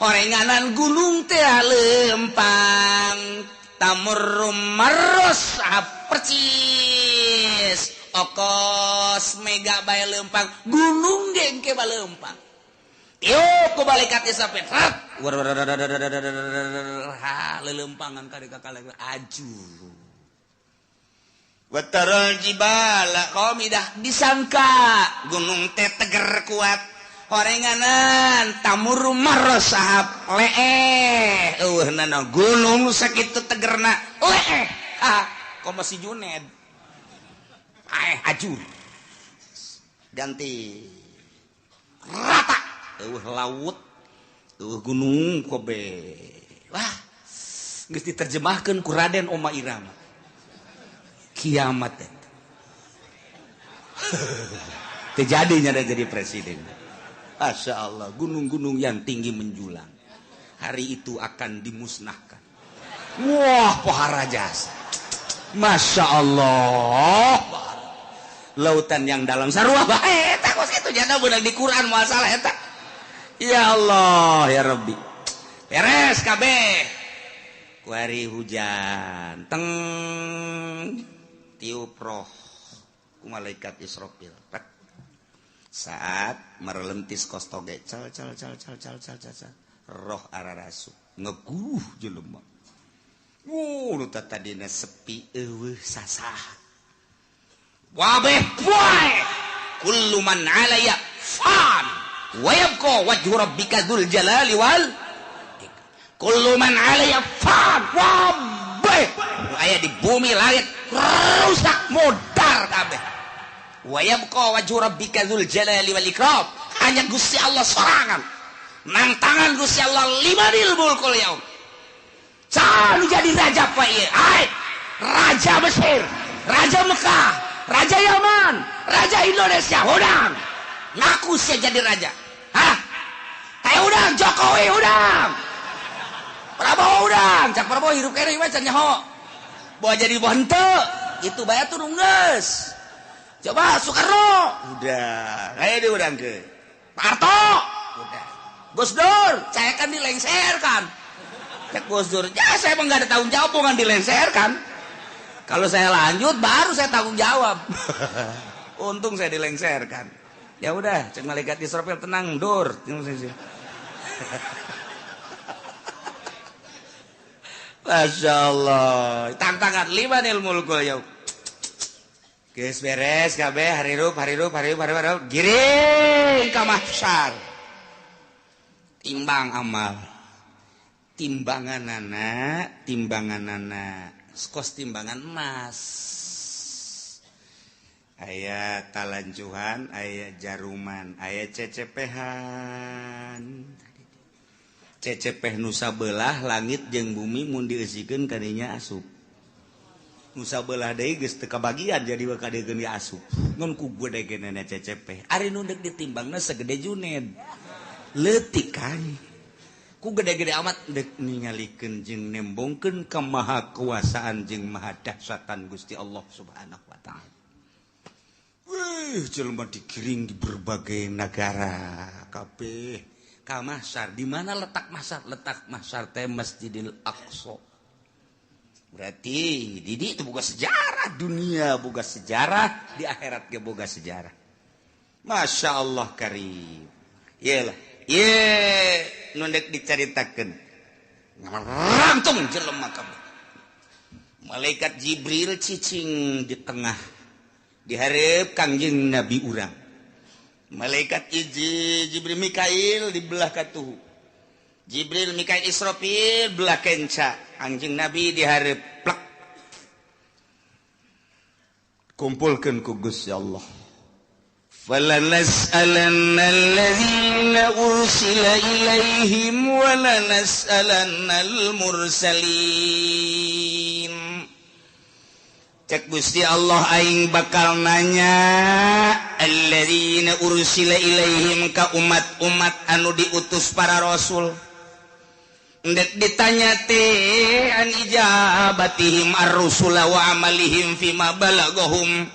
horenganan gunung teh lempang tamur marros percis okos mega bae lempang, gunung ge engke balempang. Tiup ku malaikat Israfil, ha lelempangan ka kakale aju. Wataral jibala qamidah, disangka gunung teh teger kuat, horenganan tamur marosahab leeh eueuh nana gunung sakitu tegerna leeh. Ah komo si Juned aeh aju ganti rata, eueuh laut eueuh gunung kobe. Wah, geus diterjemahkeun ku Raden Oma Irama kiamat eta terjadinya ada jadi presiden. Masya Allah, gunung-gunung yang tinggi menjulang hari itu akan dimusnahkan. Wah, pohara jasa. Masya Allah, lautan yang dalam sarua bae eta kos kitu jana beunang di Quran masalah eta. Ya Allah ya Rabbi, beres kabeh kuari hujan teng tiup roh ku malaikat Israfil. Saat merelentis kostoge cal cal cal cal cal cal cal, roh ararasu ngeguh jelema. Nu tadina sepi eueuh sasah wabeh poe kullu man alaya fan wa yabqa wajhu rabbika dzul jalali wal kullu man alaya fan. Wabeh aya di bumi langit rusak modar kabeh. Wa yabqa wajhu rabbika dzul jalali wal ikram, hanya Gusti Allah sorangan nang tangan Gusti Allah limanil mulkul yaum. Sanu jadi raja pak ieu, ai raja Mesir, raja Mekah, raja Yaman, raja Indonesia, udang ngaku sia jadi raja. Hah? Teh udang Jokowi udang, Prabowo udang, cak Prabowo hirup keneh mah can nyaho. Bawa jadi bawa henteu, itu bae atuh geus. Coba Soekarno, udah, kayak dia udang ke. Pak Harto, udah. Gus Dur, saya kan dilengserkan. Cek Gus Dur, ya saya emang gak ada tanggung jawab, bukan dilengserkan. Kalau saya lanjut baru saya tanggung jawab. Untung saya dilengserkan. Ya udah, cek malaikat Israfil tenang, dur. Masya Allah. Tantangan limanil mulkul yaum. Geus beres kabeh harirup harirup harirup harirup giring ka mahsyar. Timbang amal. Timbanganana, timbanganana. Kos timbangan emas. Aya talanjuhan, aya jaruman, aya cecepehan. Cecepeh nusa belah langit jeung bumi mun dieusikeun kadinya asup. Nusa belah deui geus teu kabagian jadi we kadegeun ge asup. Ngan ku gede-gedena cecepeh. Ari nu deuk ditimbangna segede Juned. Leutik kan. Ku gede-gede amat deuk ningalikeun jeung nembongkeun kemahakuasaan jeung mahadahsyatan Gusti Allah Subhanahu wa taala. Wih, jelema digiring di berbagai negara kabeh ka mahsyar. Di mana letak mahsyar? Letak mahsyar teh Masjidil Aqsa. Berarti Didi itu boga sejarah dunia, boga sejarah di akhirat ge boga sejarah. Masya Allah karim. Iyalah, ye nu deuk dicaritakeun. Ngarangtung jelema kabeh. Malaikat Jibril cicing di tengah dihareup Kangjeng Nabi urang. Malaikat Jibril Mikail di belah katuhu. Jibril Mikail Israfil belah kenca. Anjing Nabi dihareup plek. Kumpulkeun ku Gusti Allah. Falanas'alanna allazina ursila ilaihim wa lanas'alannal mursalin. Cek Gusti Allah aing bakal nanya alladzina ursila ilaihim ka umat-umat anu diutus para rasul. Ndek ditanya teh an ijabatihim ar-rusula wa amalihim fima balagahum,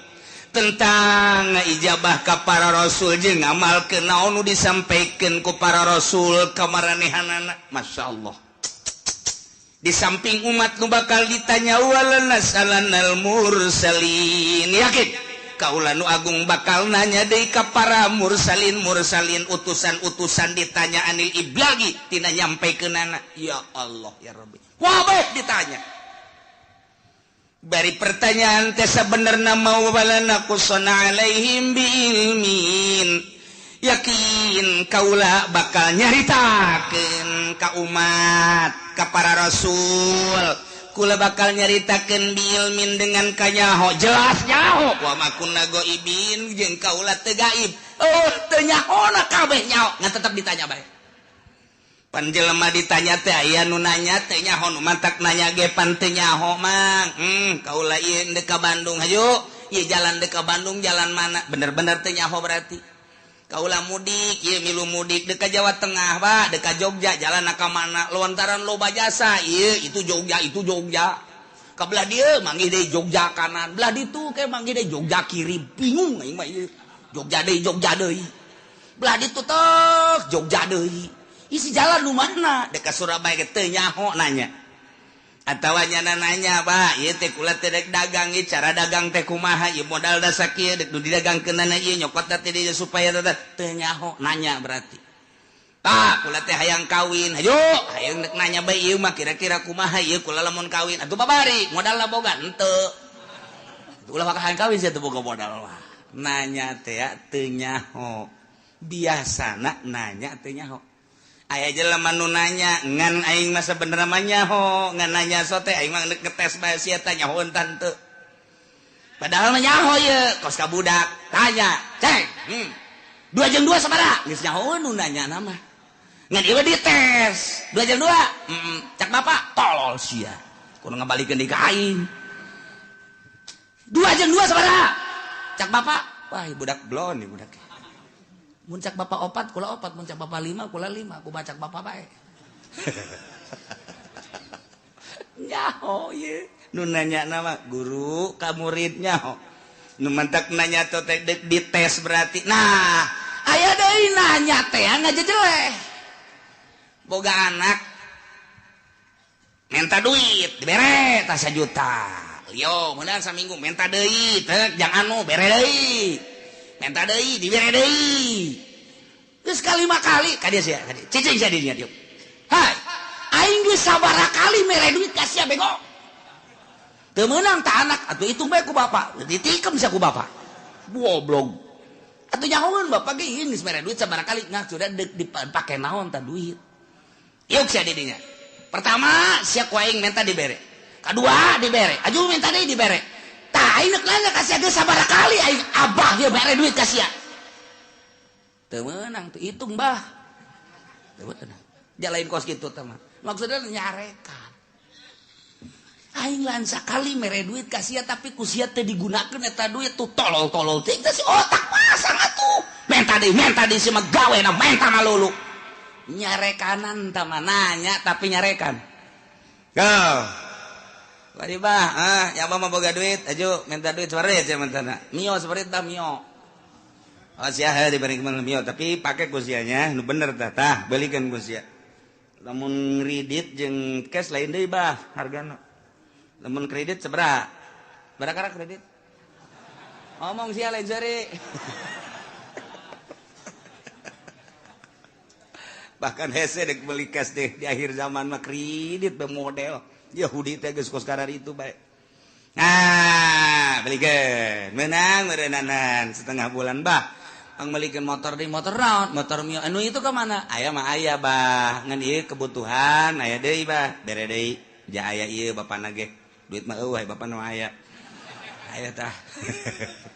tentang ijabah ka para rasul jeung ngamalkeun naon nu disampaikeun ku para rasul ka maranehanana. Masya Allah. Di samping umat nu bakal ditanya walanasalanal mursalin, yakin kaula nu agung bakal nanya deui ka para mursalin mursalin utusan-utusan ditanya anil iblagi tina nyampaikeunana. Ya Allah ya Rabbi, wabeh ditanya. Bari pertanyaan teh sabenerna mau walana qusana alaihim biilmin, yakin kaula bakal nyaritakeun ka umat ka para rasul. Kula bakal nyaritakeun biilmin dengan kanyaho, jelas nyaho. Wa ma kunna ghaibin jeung kaula teu gaib. Oh, teu nyahona kabeh nyaho, ngan tetep ditanya bae. Pan jelema ditanya teh aya nu nanya teu nyaho, nu mantak nanya ge pan teu nyaho mang. Kaula ieu deuk ka Bandung hayu, ieu jalan deuk ka Bandung jalan mana? Bener-bener teu nyaho berarti. Kaula mudik, ieu milu mudik deuk ka Jawa Tengah, Pak, deuk ka Jogja, jalan ka mana? Lontaran loba jasa, ieu itu Jogja, itu Jogja. Ka belah dieu manggih deui Jogja kanan, belah ditu ke manggih deui Jogja kiri, bingung aing mah ieu. Jogja deui, Jogja deui. Belah ditu tek Jogja deui. Isi jalan nu mana? Deuk ka Surabaya ge teu nyaho nanya. Atawa nyana nanya, Pak, ieu teh kula teh dek dagang, ieu cara dagang teh kumaha, ieu modal da sakieu dek nu didagangkeunana ieu nyokot teh dieu supaya teu nyaho nanya berarti. Pak, kula teh hayang kawin, hayu, hayang dek nanya bae ieu mah kira-kira kumaha ieu kula lamun kawin. Atuh babari, modalna boga henteu. Ulah bakal hayang kawin sia teu boga modal mah. Nanya teh teu nyaho. Biasana nanya teu nyaho. Aya jelema nu nanya ngan aing mah sabenerna mah nyaho, ngan nanya sote aing mah ngetes bae sia teh nyaho tante. Padahal mah nyaho ieu, kos ka budak, tanya, "Ceng, 2 jeung 2 sabaraha?" Geus nyaho nu nanya mah. Ngan ieu dites, 2 jeung 2. Cak bapak, tolol sia. Kudu ngabalikeun deui ka aing. 2 jeung 2 sabaraha? Cak bapak, wah budak blon ieu budak. Mun cak bapak opat, kula opat, mun cak bapak lima, kula lima, aku bacak bapak bae. Nyaho ye, nu nanya nama guru ka murid nyaho. Nu mantak nanya teh dek dites berarti. Nah, aya deui nanya teh ngajejeleh. Boga anak Minta duit dibere tah 1 juta. Yo meunang saminggu minta deui teh jang anu bere deui. Minta deui dibere deui. Geus kalima kali ka dieu sia ka dieu. Cicing sia di dinya dieu. Hai, aing geus sabaraha kali mere duit ka sia bego. Teu meunang tah anak atuh hitung bae ku bapak. Ditikem sia ku bapak. Goblok. Atuh nyahoeun bapak ge ieu geus mere duit sabaraha kali nah sudah deuk dipake naon tah duit. Yuk sia di dinya. Pertama sia ku aing minta dibere. Kadua dibere. Aju minta deui dibere. Tah aing neuk nanya ka sia geus sabaraha kali aing abah ge mere duit ka sia. Teu meunang teu hitung bah. Teu meunang. Jalain kos kitu teh mah. Maksudna nyarekan. Aing lan sakali mere duit ka sia tapi ku sia teu digunakeun eta duit tuh tolol-tolol teh si otak pasang atuh. Menta deui si mah gawena menta malulu. Nyarekanan tah mah nanya tapi nyarekan. Go. Wadi bah, ah ya mah boga duit, aju minta duit separit sia mentana. Mio separit tah mio. Oh sia heuh diberi mio tapi pake ku sianya nu bener tah tah belikeun ku sia. Lamun kredit jeung cash lain deui bah hargana. Lamun kredit sabaraha? Berapa kredit? Ngomong sia lain seri. Bahkan hese dek beli cash deh di akhir zaman mah kredit be model Yahudi teh geus kos karar itu bae. Nah, belikeun. Menang meureunnanan setengah bulan bah. Ang melikeun motor deui motor naon? Motor mio anu itu ka mana? Aya mah aya bah. Ngan ieu kebutuhan aya deui bah. Bere deui. Ja aya ieu bapana ge. Duit mah eueuh bapana mah aya. Aya tah.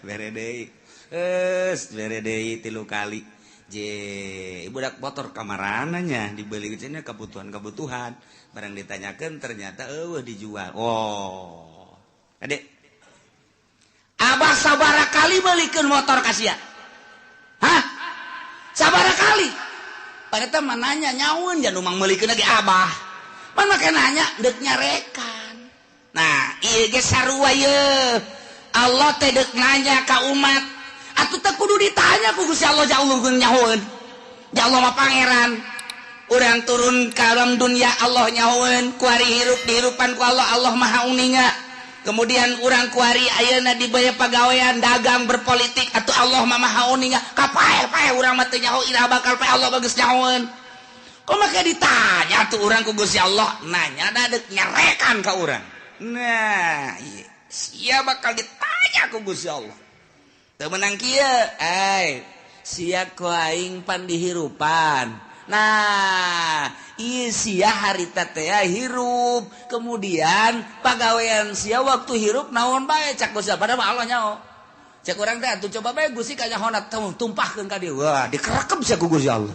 Bere deui. Geus bere deui 3 kali. Je, budak motor kamarananya dibeli cenah kebutuhan-kebutuhan. Barang ditanyakeun ternyata eueuh dijual. Oh. Adek. Abah sabaraha kali belikeun motor ka sia? Hah? Sabaraha kali? Padahal mah nanya nyaun jangan mang meulikeun lagi abah. Pan make nanya deuk nyarekan. Nah, ieu ge sarua ye. Allah teh deuk nanya ka umat. Atuh teh kudu ditanya ku Gusti Allah ja Allah nyahoeun. Ja Allah mah pangeran. Urang turun ka alam dunia Allah nyahoeun, kuari hirup dihirupan ku Allah, Allah Maha Uninga. Kemudian urang kuari ayeuna dibaya pagawean dagang berpolitik atuh Allah mah Maha Uninga. Kapae-pae urang mah teu nyaho iraha bakal pae Allah bagus nyahoeun. Kok make ditanya tuh urang ku Gusti Allah, nanya da deuk nyarekan ka urang. Nah, ieu sia bakal ditanya ku Gusti Allah. Teu meunang kieu, ai sia ku aing pan dihirupan. Nah, ieu sia harita teh hirup, kemudian pagawean sia waktu hirup naon bae cak Gusti padahal mah Allah nyaho. Cek urang teh atuh coba bae Gusti kanyahona tumpahkeun ka dieu. Wah, dikerekep sia ku Gusti Allah.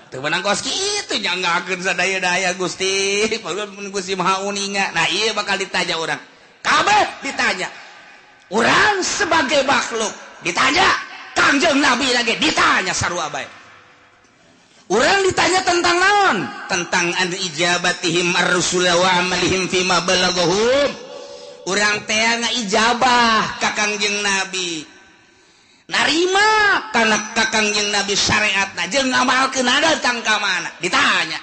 Teu meunang kos kitu nyanggakeun sadaya-daya Gusti, padahal mun Gusti Maha Uninga. Nah, ieu bakal ditanya urang. Kabeh ditanya. Urang sebagai makhluk ditanya, Kangjeng Nabi lagi ditanya sarua bae. Urang ditanya tentang naon? Tentang an ijabatihim ar-rusul wa amalihim fima balaghum. Urang teh ngaijabah ka Kangjeng Nabi. Narima kana ka Kangjeng Nabi syariatna jeung ngamalkeun datang ka mana? Ditanya.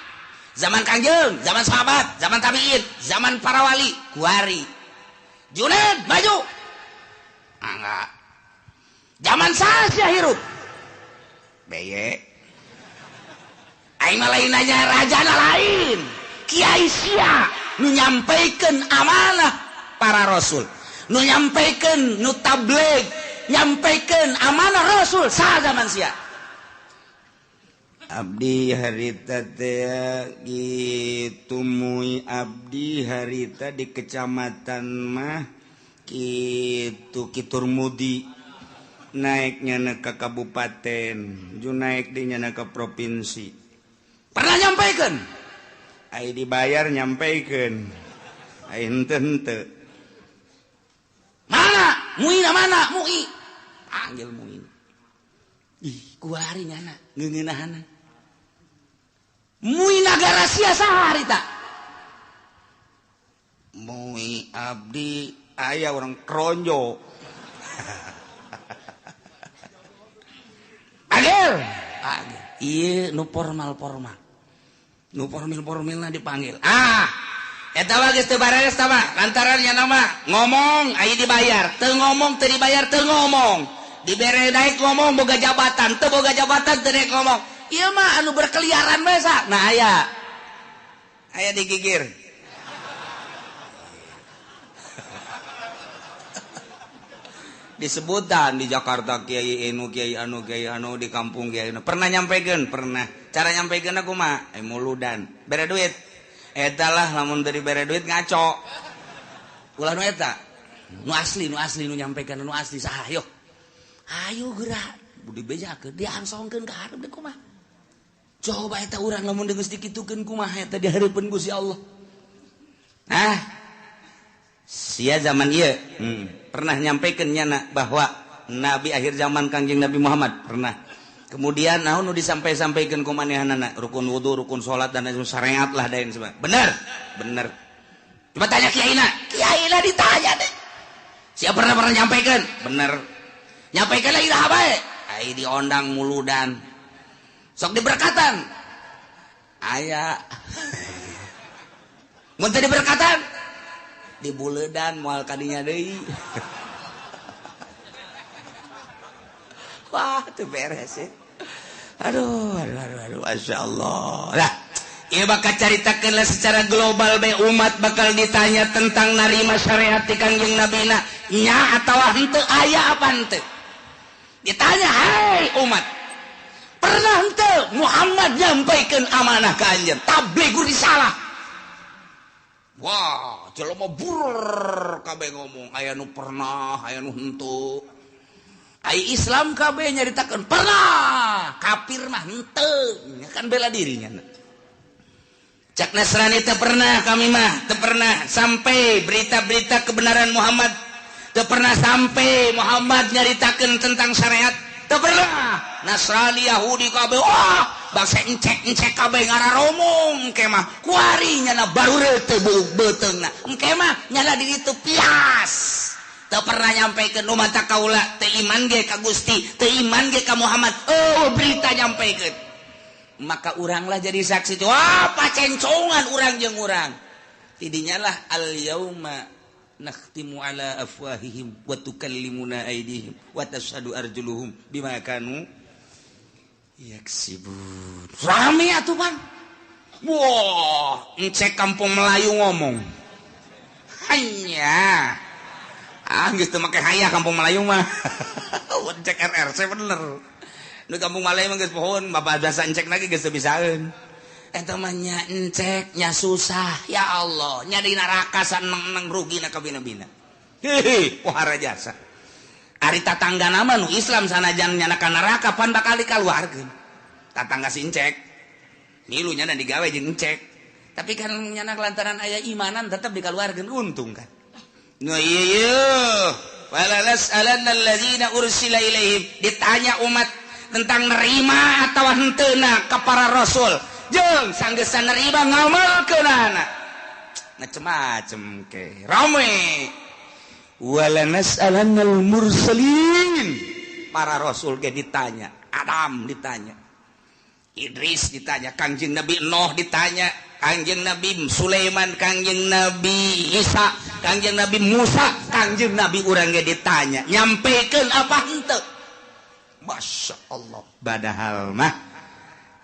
Zaman Kangjeng, zaman sahabat, zaman tabiin, zaman para wali, kuari. Junaid maju. Enggak. Zaman saja hirup. Beye. Aing mah lain nanya rajana lain. Kiai sia nu nyampaikan amanah para rasul. Nu nyampaikan nu tabligh, nyampaikan amanah rasul sa zaman sia. Abdi harita teh kitu mui abdi harita di kecamatan mah kitu Kiturmudi naiknya ke kabupaten, ju naik di nyana ke provinsi. Pernah nyampaikan? Ai dibayar nyampaikan. Ai henteu henteu. Mana? Muina mana? Mui. Panggil Muin. Ih, kuari nyana ngeungeunahana. Mui nagara sia saha harita? Mui abdi aya orang kronjo. Panggil. Panggil. Ieu nu formal-formal. Nu formil-formilna dipanggil. Ah, Eta mah geus teu bareres tah mah lantaran nya nama ngomong aya dibayar, teu ngomong teu dibayar teu ngomong. Dibere naik ngomong boga jabatan, teu boga jabatan teu naik ngomong. Ieu mah anu berkeliaran bae sa. Nah aya. Aya digigir. Disebutan di Jakarta kiai anu kiai anu kiai anu di kampung kiai anu. Pernah nyampekeun? Pernah. Cara nyampekeunna kumaha? Muludan. Bere duit. Eta lah lamun teu dibere duit ngaco. Ulah nu eta. Nu asli nu nyampekeun nu asli saha yo. Ayo geura dibejakeun diangsongkeun ka hareup deui kumaha. Coba eta urang lamun geus dikitukeun kumaha eta di hareupeun Gusti Allah. Nah, sia zaman ieu pernah nyampaikan nyana bahwa nabi akhir zaman Kangjeng Nabi Muhammad pernah. Kemudian naon nu disampai-sampaikeun ku manehanana rukun wudu, rukun salat dan lain syariat lah dain sebagainya. Bener? Bener. Coba tanya kiaina. Kiaina ditanya deh. Siapa pernah nyampaikan? Bener. Nyampaikan lagi dah bae. Ai diondang muludan. Sok diberkatan. Aya. Mun teu diberkatan dibuledan moal kadinya deui. Wah, teu beres ya. Aduh, aduh, aduh, aduh, Masya Allah. Lah, ieu bakal caritakeun lah secara global bae umat bakal ditanya tentang narima syariat ti Kangjeng Nabina nya atawa henteu aya apa henteu. Ditanya, "Hai umat, pernah henteu Muhammad nyampaikeun amanah ka anjeun? Tabligh risalah." Wah, jelema bur kabeh ngomong aya nu pernah, aya nu henteu. Ai Islam kabeh nyaritakeun pernah, kafir mah henteu, kan bela dirinya. Cak Nasrani teu pernah kami mah, teu pernah sampai berita-berita kebenaran Muhammad, teu pernah sampai Muhammad nyaritakeun tentang syariat, teu pernah. Nasrani Yahudi kabeh wah, bangsa encek-encek kabeh ngararomong engke mah kuari nyana barure teu beuteungna. Engke mah nyana di ditu pias. Teu pernah nyampaikan umat kaula teu iman ge ka Gusti, teu iman ge ka Muhammad. Oh, berita nyampaikan. Maka uranglah jadi saksi. Wah, pacencongan urang jeung urang. Tidinya lah al yauma nakhtimu ala afwahihim wa tukallimuna aydihim wa tashhadu arjuluhum bima kanu yaksibun. Rame atuh, Bang. Wah, encek kampung Melayu ngomong. Hanya ah geus teu make hayah kampung Melayu mah. Encek RRC bener. Nu kampung Melayu mah geus pohon, bapak biasa encek lagi geus teu bisaeun. Eta mah nya encek nya susah, ya Allah, nya di neraka saneng-neng rugina ka bina-bina. Hehe, pohara jasa. Ari tatanggana mah nu Islam sanajan nyana ka neraka pan bakal dikaluarkeun. Tatangga si encek. Milu nyana digawe jeung encek. Tapi kan nyana lantaran aya imanan tetep dikaluarkeun untung kan. No iya, wala nas'alanna alladzina ursila ilaihim. Ditanya umat tentang nerima atau henteuna ka para rasul. Jeung sanggeusna nerima ngamalkeunana. Macem-macem ke. Rame. Wala nas'alanna al-mursalin. Para rasul ge ditanya, Adam ditanya, Idris ditanya, Kangjeng Nabi Nuh ditanya, Kangjeng Nabi Sulaiman, Kangjeng Nabi Isa, Kangjeng Nabi Musa, Kangjeng Nabi urang ge ditanya, nyampekeun apa henteu? Masya Allah. Padahal mah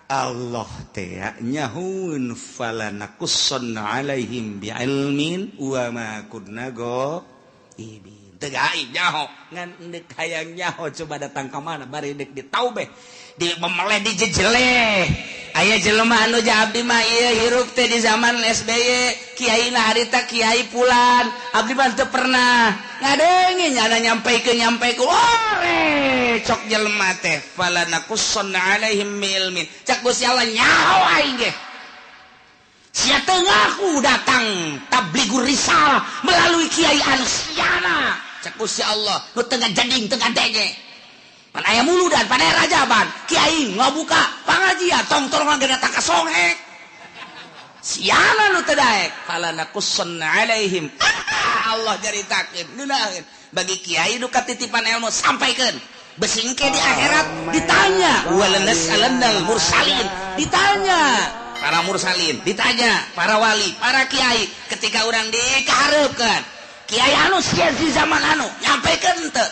Allah teh nyahueun falanakussanna alaihim biilmin wa ma kunna ghaibin. Teu gaib nyaho, ngan deuk hayang nyaho coba datang ka mana bari deuk ditaubeh, di memeleh dijejeleh. Aya jelema anu abdi mah ieu hirup teh di zaman SBY, kiaina harita kiai pulan, abdi mah teu pernah ngadenge nyana nyampaikeun ore cok jelema teh falanakussanna alaihim ilmin. Cak Gusti Allah nyaho aing ge. Sia teu ngaku datang tablighur risalah melalui kiai anu siana. Cak Gusti Allah nu teu ngajading teu ngadenge. Pan aya muludan, pan aya rajaban, kiai ngabuka pangajian, tong-tong ge datang ka songhek. Siana nu teu daek, falanakussanna alaihim. Allah caritakeun, ngeunaheun. Bagi kiai nu katitipan ilmu sampaikeun. Besingke di akhirat ditanya, wala nas'alannal mursalin, ditanya. para mursalin, ditanya para wali, para kiai. Ketika urang dikahareupeun, kiai anu sia di zaman anu nyampekeun henteu?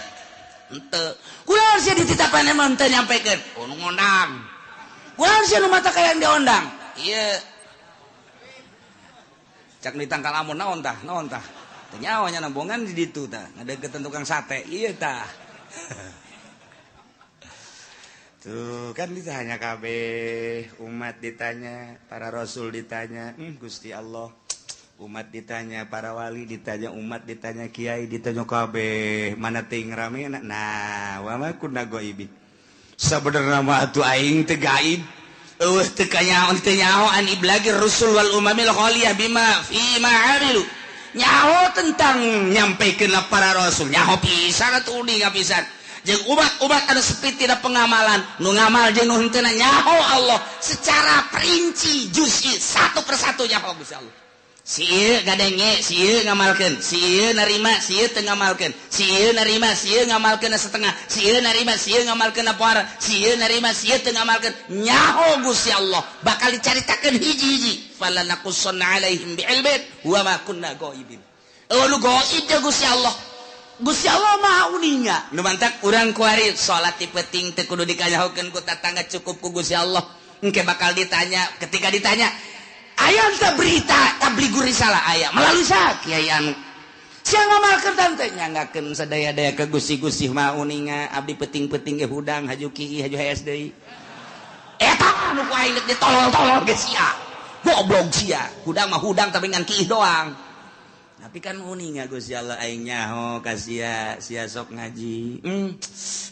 Henteu. Kunaon sia dititapan emang henteu nyampekeun? Oh, nu ngondang. Kunaon sia nu mata kayang diondang? Ieu. Cak ditangkal amun naon tah? Naon tah? Teu nyaho nya nambongan di ditu tah, ngadeukeutan tukang sate. Ieu tah. Tuh kan ditanya kabeh, umat ditanya, para rasul ditanya, Gusti Allah. Umat ditanya, para wali ditanya, umat ditanya, kiai ditanya kabeh, mana ting rame nah, wa ma kunna ghaibin. Sabenerna mah atuh aing teu gaib. Eueuh teu kanyaho teu nyaho an iblagir rusul wal umamil khaliyah bima fi ma amilu. Nyaho tentang nyampekeun para rasul, nyaho pisan atuh uninga pisan. Jeung umat-umat anu sepi tina pengamalan, nu ngamal jeung nu henteu nyaho Allah secara perinci juz'i satu persatu nyaho Gusti Allah. Si ieu ngadenge, si ieu ngamalkeun, si ieu narima, si ieu teu ngamalkeun, si ieu narima, si ieu ngamalkeun setengah, si ieu narima, si ieu ngamalkeun poara, si ieu narima, si ieu teu ngamalkeun. Nyaho Gusti Allah bakal dicaritakeun hiji-hiji. Fala naqussanna alaihim bi'ilmin wa ma kunna ghaibin. Eueuh nu gaib jeung Gusti Allah. Gusti Allah Maha uninga. Nu mantak urang kuari salat ti peuting teu kudu dikanyahokeun ku tatangga, cukup ku Gusti Allah. Engke bakal ditanya, ketika ditanya aya teu berita tablighur risalah aya melalui sa kiai anu. Sia ngamalkeun tante nyanggakeun sadaya-daya ke Gusti-Gusti Maha uninga, abdi peuting-peuting ge hudang haju kieu haju hees deui. Eta anu ku aing deuk ditolol-tolol ge sia. Goblok sia. Hudang mah hudang tapi ngan kieu doang. Tapi kan uninga Gusti Allah aing nyaho ka sia, sia sok ngaji.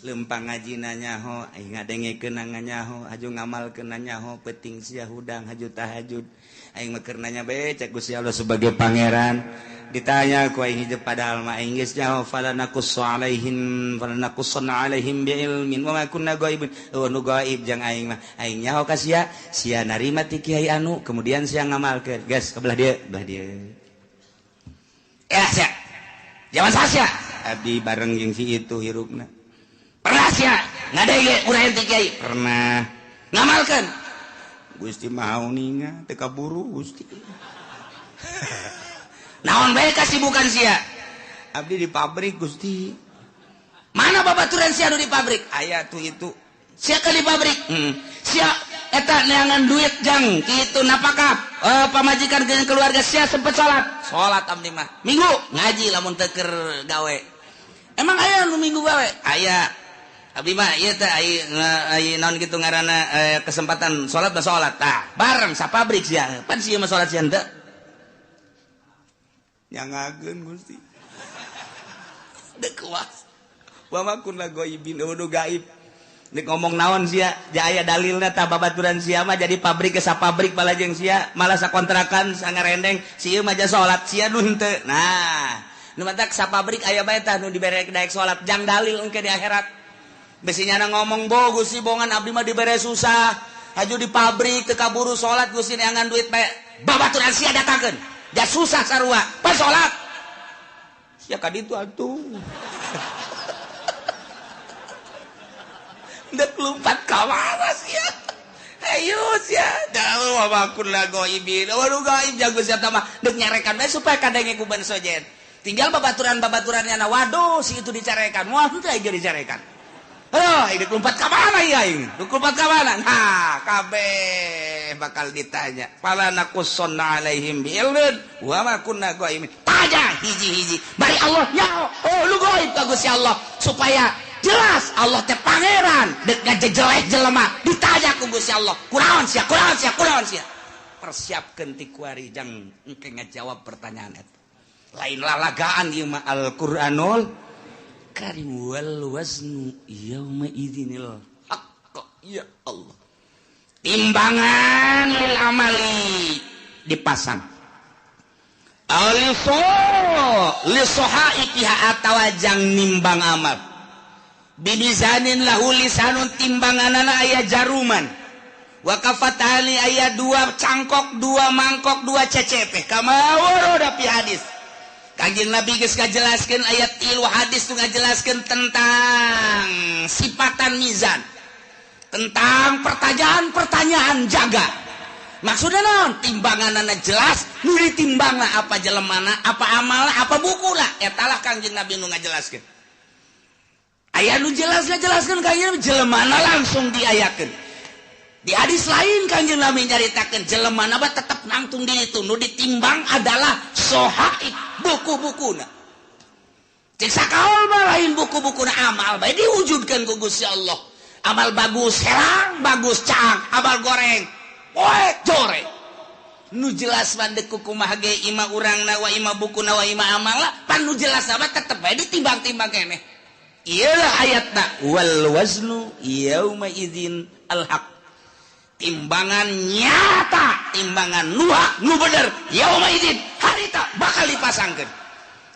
Lempang ngajina nyaho, aing ngadengekeun nyaho, haju ngamalkeun nyaho, peuting sia hudang haju tahajud. Aing mah keur nanya bae cek Gusti Allah sebagai pangeran. Ditanya ku aing hijab padahal mah aing geus nyaho fala naqussu alaihim fala naqussanna alaihim bi ilmin wa ma kunna ghaibin. Oh nu gaib jang aing mah. Aing nyaho ka sia, sia narima ti kiai anu, kemudian sia ngamalkeun. Geus ke belah dieu, belah dieu. Ya sia. Zaman sia. Abdi bareng jeung si itu hirupna. Pernah sia ngadenge urang ti kiai? Pernah. Ngamalkeun. Gusti Maha uninga teu kaburu Gusti. Naon bae kasibukan sia? Abdi di pabrik Gusti. Mana babaturan sia nu di pabrik? Aya tuh itu. Sia ke di pabrik? Sia eta neangan duit jang kitu napakah pamajikan jeung keluarga sia sempet salat. Salat abdi mah. Minggu ngaji lamun teu keur gawe. Emang aya nu minggu gawe? Aya. Abdi mah ieu teh ai naon kitu ngaranna kesempatan salat mah salat. Tah, bareng sa pabrik sia. Pan sia mah salat sia henteu. Nyangakeun Gusti. Deuk kuas. Wa ma kunna ghaibin, nu gaib. Nek ngomong naon sia, aya dalilna tah babaturan sia mah jadi pabrik ke sapabrik malah jeung sia, malah sakontrakan sangarendeng, si ieu mah ja salat sia nu henteu. Nah, nu matak sapabrik aya bae tah nu dibere daek salat jang dalil engke di akhirat. Besi nyana ngomong bo Gusti bongan abdi mah dibere susah, haju di pabrik teu kaburu salat Gusti neangan duit bae. Babaturan sia datangkeun. Ja susah sarua, pas salat. Sia ka ditu atuh. Dek lompat ka mana sia? Ayo sia. Dah wa kunna ghaibin. Wa nu gaib jago sia mah deuk nyarekan bae supaya kadenge ku ban sojen. Tinggal babaturan-babaturannya na waduh si itu dicarekan. Wah henteu aing dicarekan. Heuh, deuk lompat ka mana ieu aing? Deuk lompat ka mana? Nah, kabeh bakal ditanya. Fala naqussanna alaihim bi ilmin wa ma kunna ghaibin. Tanya hiji-hiji. Bari Allah nyaho. Oh lu gaib ka Gusti Allah supaya jelas Allah teh pangeran dek ngajejelek jelema ditanya ku Gusti Allah kunaon sia kunaon sia kunaon sia. Persiapkeun ti kuari jang engke ngajawab pertanyaan eta. Lain lalagaan ieu mah Al-Qur'anul Karim wal waznu yauma idzinil haqq. Ya Allah, timbangan lil amali dipasang aliso li sohaiha atawa jang nimbang amal bibizanin lahu lisanun timbanganana aya jaruman wa kafatani aya dua cangkok dua mangkok dua cecepe kama warada fi hadis. Kanjeng Nabi geus ngajelaskeun ayat tilu hadis nu ngajelaskeun tentang sifatan mizan, tentang pertanyaan-pertanyaan jaga. Maksudna naon? Timbanganana jelas, nu ditimbangna apa jelemana, apa amalna, apa bukuna. Eta lah Kangjeng Nabi nu ngajelaskeun. Aya nu jelas ngajelaskeun Kangjeng Nabi jelemana langsung diayakeun. Di hadis lain Kangjeng Nabi nyaritakeun jelemana mah tetep nangtung di itu, nu ditimbang adalah sohaib, buku-bukuna. Cek sakaol mah lain buku-bukuna, amal bae diwujudkeun ku Gusti Allah. Amal bagus herang, bagus caang, amal goreng poek jore. Nu jelas mandek kumaha ge ima urangna wa ima bukuna wa ima amalna, pan nu jelas mah tetep bae ditimbang-timbang keneh. Ieu lah ayatna wal waznu yauma idzin al haq. Timbangan nyata, timbangan nu hak, nu bener, yauma idzin harita bakal dipasangkeun.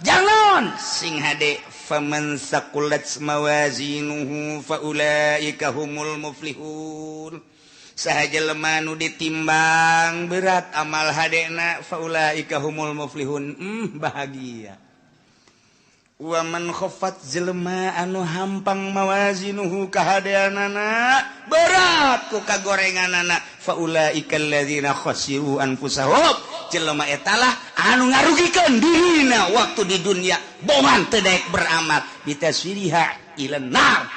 Jangan sing hade faman saqulat mawazinuhu faulaika humul muflihun. Saha jelema nu ditimbang berat amal hadena faulaika humul muflihun, bahagia. Wa man khaffat jelema anu hampang mawazinuhu kahadeanana berat ku kagorenganana faulaika alladzina khasiru anfusahum. Jelema etalah anu ngarugikeun dirina waktu di dunia bongan teu daek beramal bitaswiriha ilan nar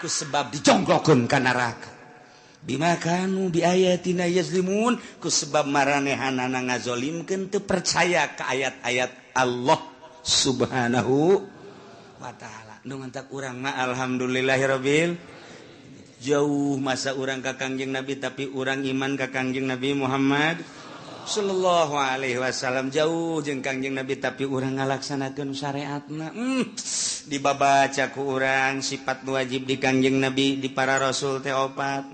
ku sebab dijongklokeun ka neraka. Bima kanu bi ayatina yazlimun ku sebab maranehanana ngazolimkeun teu percaya ka ayat-ayat Allah Subhanahu wa ta'ala. Nu ngantak urang mah alhamdulillahirabbil jauh masa urang ka Kangjeng Nabi tapi urang iman ka Kangjeng Nabi Muhammad sallallahu alaihi wasallam, jauh jeung Kangjeng Nabi tapi urang ngalaksanakeun syariatna. Dibabaca ku urang sifat wajib di Kangjeng Nabi di para rasul teh opat.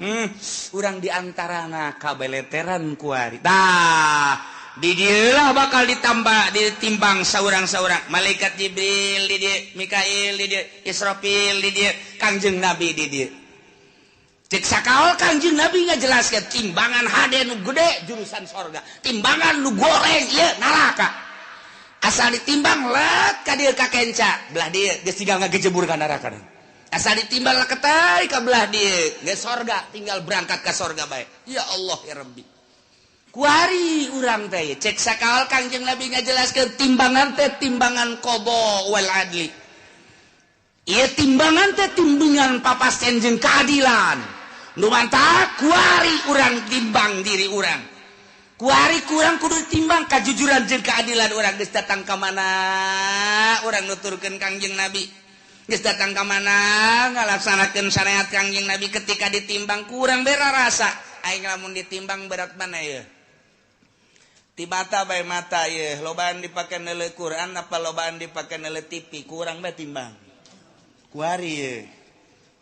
Urang diantarana kabeleteran kuari. Tah, di dieu lah bakal ditambah ditimbang saurang-saurang. Malaikat Jibril di dieu, Mikail di dieu, Israfil di dieu, Kangjeng Nabi di dieu. Cek sakaol Kangjeng Nabi ngajelaskeun timbangan hade nu gede jurusan sorga, timbangan nu goreng ieu neraka. Asal ditimbang let ka dieu ka kenca, belah dieu geus tinggal ngagejebur ka neraka. Asal ditimbang leketai ka belah dieu geus sorga, tinggal berangkat ka sorga bae. Ya Allah ya Rabbi. Kuari urang teh cek sakaol Kangjeng Nabi ngajelaskeun timbangan teh timbangan qada wal adli. Ieu timbangan teh timbangan papasten jeung keadilan. Nu mantap kuari urang timbang diri urang. Kuari kurang kudu timbang kajujuran jeung keadilan urang. Geus datang ka mana urang nuturkeun Kangjeng Nabi, geus datang ka mana ngalaksanakeun syariat Kangjeng Nabi, ketika ditimbang kurang bera rasa aing lamun ditimbang berat mana ieu? Ti mata bae mata ieu lobaan dipake neuleuh Quran apa lobaan dipake neuleuh TV, kurang bae timbang. Kuari ieu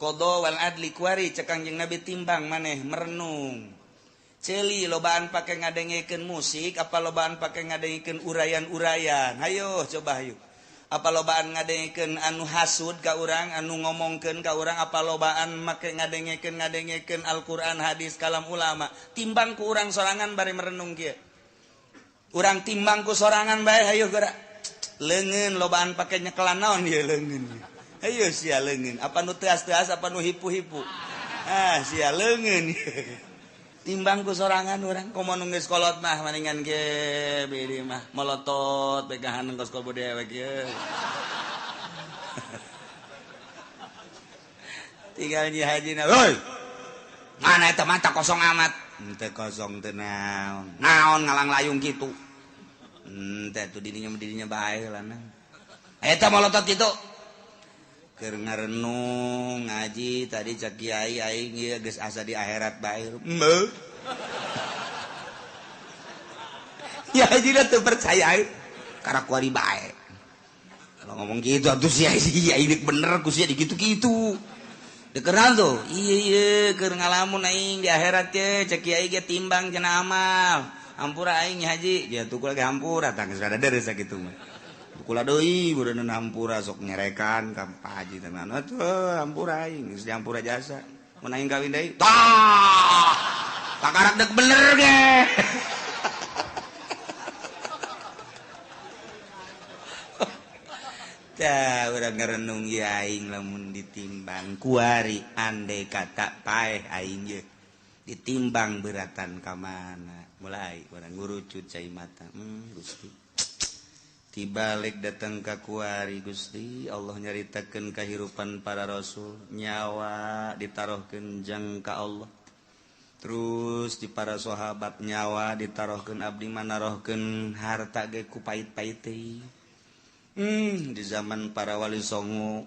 qada wal adli kuari cek Kangjeng Nabi timbang maneh merenung. Celi lobaan pake ngadengekeun musik apa lobaan pake ngadengekeun urayan-urayan? Hayo coba hayo. Apa lobaan ngadengekeun anu hasud ka urang, anu ngomongkeun ka urang, apa lobaan make ngadengekeun Al-Qur'an, hadis, kalam ulama. Timbang ku urang sorangan bari merenung kieu. Urang timbang ku sorangan bae hayo geura. Leungeun lobaan pake nyekelan naon ieu leungeun. Hayo sia leungeun, apa nu teas-teas apa nu hipu-hipu. Ah sia leungeun. Timbang ku sorangan urang komo nu geus kolot mah maningan ge beureum mah molotot begahan kos kobo dewek ieu. Tinggal nyi hajina, "Hoi. Mana eta mata kosong amat?" Henteu kosong teu naon. Naon ngalang layung kitu. Henteu atuh dirinya bae lah. Eta molotot kitu. Keur ngarenung ngaji tadi cak kiai aing ieu geus asa di akhirat bae. Heuh. Ya haji teu percaya aing karena kuari bae. Kalau ngomong gitu atuh sia iya bener ku sia dikitu-kitu. Dikeran tuh. Iya iya keur ngalamun aing di akhirat ye cak kiai ge timbang cenah amal. Hampura aing haji, ya tuh kula ge hampura tah geus rada deres sakitu mah. Kula deui meureun hampura sok nyerekan ka Pak Haji teh mana tuh hampura aing geus dihampura jasa. Mun aing kawin deui tah kakarak deuk bener ge. Tah urang ngarenung ieu aing lamun ditimbang kuari andai kata paeh aing ye. Ditimbang beratan ka mana mulai urang ngurucut cai mata. Gusti tibalik datang ka kuari Gusti Allah nyaritakeun kahirupan para rasul, nyawa ditarohkeun jang ka Allah. Terus di para sahabat nyawa ditarohkeun, abdi mah narohkeun harta ge ku pait-pait teh. Di zaman para wali songo,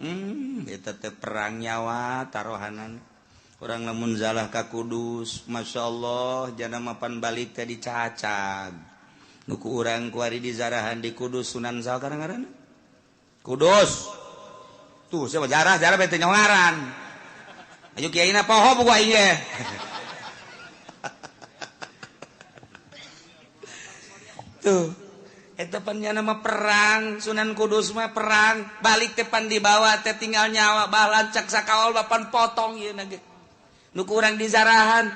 eta teh perang nyawa tarohanan. Orang lamun zalah ka Kudus, Masya Allah, jana mapan balik teh dicacag. Nu ku urang kuari dizarahan di Kudus Sunan saha ngaranna? Kudus. Tuh siapa jarah jarah bete nyongaran. Ayo kiaina poho buku aing ge. Tuh. Eta pan nya nama perang Sunan Kudus mah perang balik teh pan dibawa teh tinggal nyawa balancak sakaol bapan potong ieu na ge. Nu ku urang dizarahan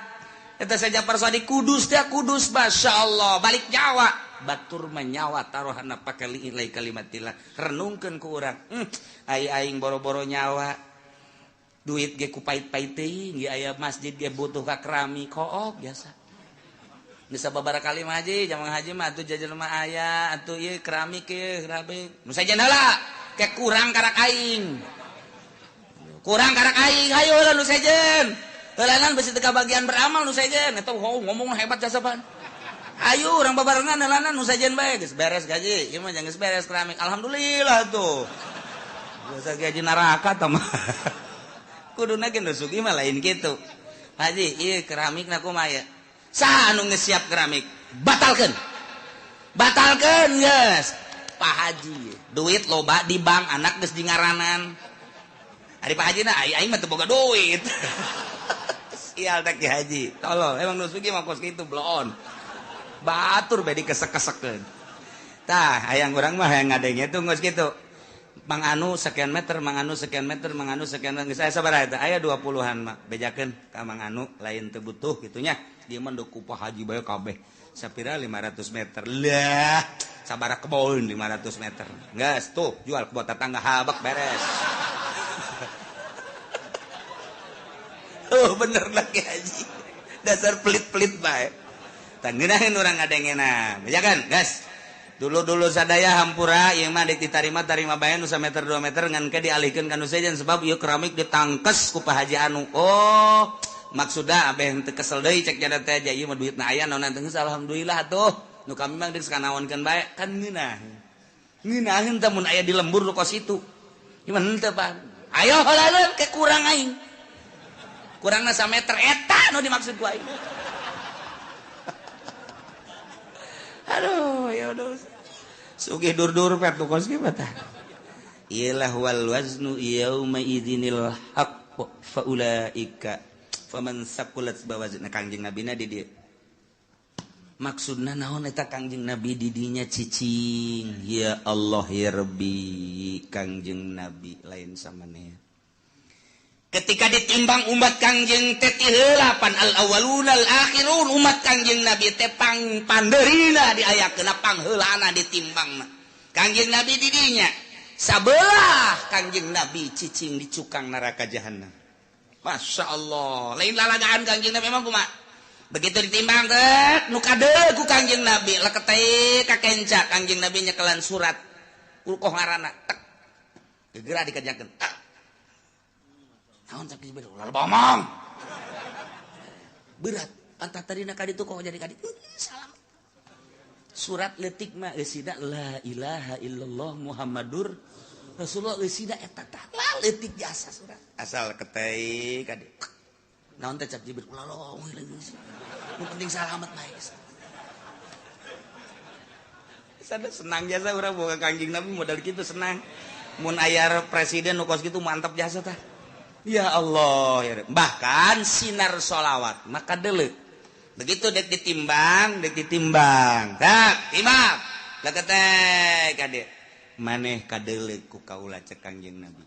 eta saja persadi Kudus teh Kudus masyaallah balik nyawa batur mah nyawa taruhanna pake liilai kalimatillah renungkeun ku urang. Ai aing boro-boro nyawa duit ge ku pait-pait teuing ge aya masjid ge butuh ka keramik kook biasa. Bisa babara kali mah haji, jamang haji mah atuh jajan mah aya, atuh ieu keramik ieu keramik. Nu sajen heula, ke kurang karak aing. Kurang karak aing, hayu heula nu sejen. Heulanan besi teu kabagian beramal nu sejen, eta ngomong hebat jasa pan. Ayo urang babarengan heulanan nu sejen bae geus beres gaji, ieu mah geus beres keramik. Alhamdulillah tuh. Biasa gaji neraka tah mah. Kuduna ge nu sugih mah lain kitu. Haji, ieu keramikna kumaha ieu? Saha anu geus siap keramik? Batalkeun. Batalkeun geus. Pak Haji, duit loba di bank, anak geus di ngaranan. Ari Pak Haji na aing mah teu boga duit. Sial teh Ki Haji. Tolol, emang nu sugih mah kos kitu bloon. Batur bae dikesek-kesekeun. Tah, hayang urang mah hayang ngadenge tuh geus kitu. Mang anu sekian meter, mang anu sekian meter, mang anu sekian meter. Geus aya sabaraha eta? Aya 20-an mah. Bejakeun ka mang anu lain teu butuh kitu nya. Dia mah ku Pak Haji bae kabeh. Sapira 500 meter. Lah, sabaraha kebon 500 meter. Geus tuh jual kebon tetangga habak beres. Oh bener lagi Haji. Dasar pelit-pelit bae. Tah ngeunaheun urang ngadengena. Bejakeun, geus. Dulu-dulu sadaya hampura ieu mah deuk ditarima tarima bae nu sameter 2 meter ngan ke dialihkeun ka nu sejen sebab ieu keramik ditangkes ku Pak Haji anu. Oh, maksudna abeh teu kesel deui cek jada teh aja ieu mah duitna aya naon teh geus alhamdulillah atuh. Nu kami mah geus kanaonkeun bae kan ngeunah. Ngeunaheun teh mun aya di lembur nu kos itu. Ieu mah henteu Pak. Ayo heula ke kurang aing. Kurangna sameter eta nu dimaksud ku aing. Aduh, ya udah. Sugih dur-dur pet kos kieu tah. Iyalah wal waznu yauma idzinil haqq faulaika faman saqulat bawazna Kangjeng Nabina di dieu. Maksudna naon eta Kangjeng Nabi di dinya cicing. Ya Allah ya Rabbi, Kangjeng Nabi lain samaneh. Ketika ditimbang umat Kangjeng teh ti heula pan al awwaluna al akhirun umat Kangjeng Nabi teh pang pandeurina diayakeun pangheulana ditimbangna. Kangjeng Nabi di dinya sabelah Kangjeng Nabi cicing di cukang neraka jahanam. Masya Allah, lain lalagaan Kangjeng Nabi emang kumaha? Begitu ditimbang teh nu kadeul ku Kangjeng Nabi leketeh ka kenca Kangjeng Nabi nyekelan surat ulkoh ngaranna tek. Gegera dikerjakeun. Naon cak Jibril ulah bomong. Berat, pantat tadina ka ditu kok jadi ka ditu. Salam. Surat leutik mah eusina la ilaha illallah Muhammadur Rasulullah eusina eta tah leutik jasa surat. Asal ketei ka ditu. Naon teh cak Jibril ulah lomong leutik. Nu penting salamet bae geus. Sada senang jasa urang boga Kangjeng Nabi modal kitu senang. Mun aya presiden nu kos kitu mantap jasa tah. Ya Allah, ya. Bahkan sinar sholawat maka deuleu. Begitu dek ditimbang, tak timbang. Leketek kade. Maneh kadeuleu ku kaula cek Kangjeng Nabi.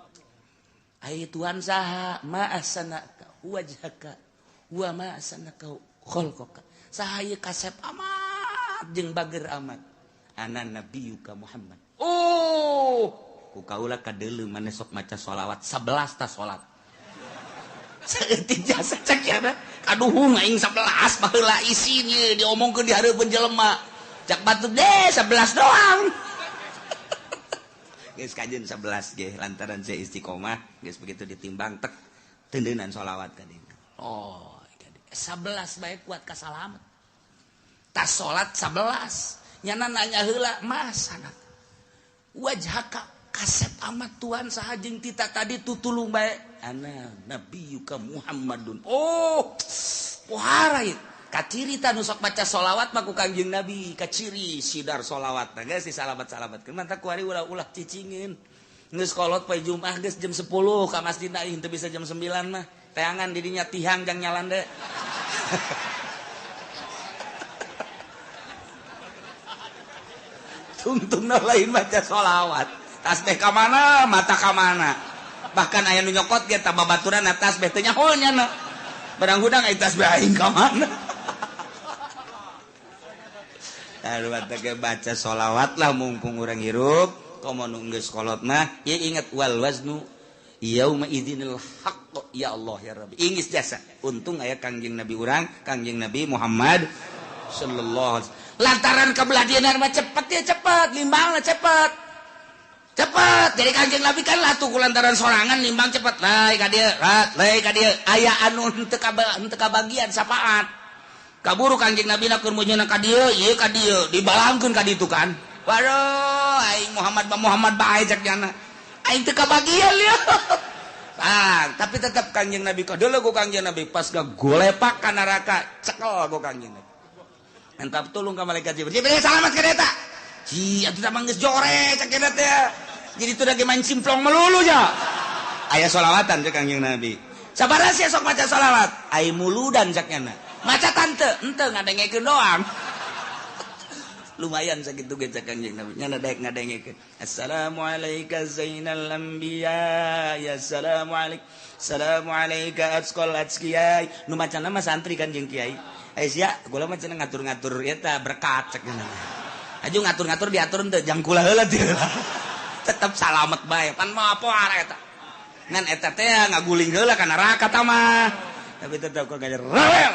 Ai Tuhan saha ma ahsanaka wajhaka wa ma ahsanaka khalqaka. Saha ieu kasep amat jeung bager amat. Ana nabiyuka Muhammad. Oh, ku kaula kadeuleu maneh sok maca sholawat 11 ta salat. Saeutik jasa cek ya kaduhung aing 11 baheula isin ieu diomongkeun di hareupeun jelema. Cak batur deh 11 doang. Geus kajeun 11 ge lantaran saya istiqomah geus begitu ditimbang tek tendeunan sholawat ka dieu. Oh, 11 bae kuat ka salamet. Tas salat 11 nyana nanya heula mas anak. Wajhaka kasep amat Tuhan saha jeung tita tadi tutulung bae. Ana nabiyuka Muhammadun. Oh, pohara ieu. Kaciri ta nu sok baca sholawat mah ku Kangjeng Nabi, kaciri sidar sholawat. Nah geus disalamat-salamatkeun. Mantap ku ari ulah-ulah cicingin. Geus kolot poe Jumat geus jam 10 ka masjid aing teu bisa jam 9 mah. Teangan didinya tihang jang nyalande. Tungtungna lain baca sholawat. Tasbih ka mana, mata ka mana. Bahkan aya nu nyokot ge ta babaturan tasbih teu nyaho nya. Barang hudang aya tasbih aing ka mana. Aduh baca sholawat lah mumpung urang hirup. Komo nu geus kolot mah ieu inget wal waznu yauma idzinil haqq ya Allah ya Rabbi. Ingis jasa. Untung aya Kangjeng Nabi urang, Kangjeng Nabi Muhammad sallallahu alaihi wasallam. Lantaran kabelah dieuna mah cepet ya cepet, nimbangna cepet. Cepet. Jadi Kangjeng Nabi kan latuh ku lantaran sorangan nimbang cepet. Lae ka dieu, lae ka dieu. Aya anu henteu kabagian sapaat. Kaburu Kangjeng Nabi na keur mujuna ka dieu, ieu ka dieu, dibalangkeun ka ditu kan. Waduh, aing Muhammad ba Muhammad bae cek nyana. Aing teu kabagian ieu. Ah, tapi tetep Kangjeng Nabi kadeuleu ku Kangjeng Nabi pas gagolepak ka neraka, cekel ku Kangjeng Nabi. Entap tulung ka malaikat Jibril. Jibril salamat ka eta. Ji, atuh mah geus jore cek eta teh. Jadi teu lagi main simplong melulu nya. Aya sholawatan cek Kangjeng Nabi. Sabaraha sia sok maca sholawat? Ai muludan cek nyana. Maca tante, ente ngadengekeun doang. Lumayan sakitu ge cek Kangjeng Nabi. Nyana daek ngadengekeun. Assalamualaika zainal anbiya, ya assalamualaik. Assalamualaika atqal atqiyai. Nu macana mah santri kan jeung kiai. Eh sia, gula mah cenah ngatur-ngatur eta berkat cek nyana. Aju ngatur-ngatur diatur henteu jang kula heula teu. Tetep salamet bae. Pan mah apa eta. Ngan eta teh ngaguling heula ka neraka ta mah. Tapi tetep kok gajer rawel.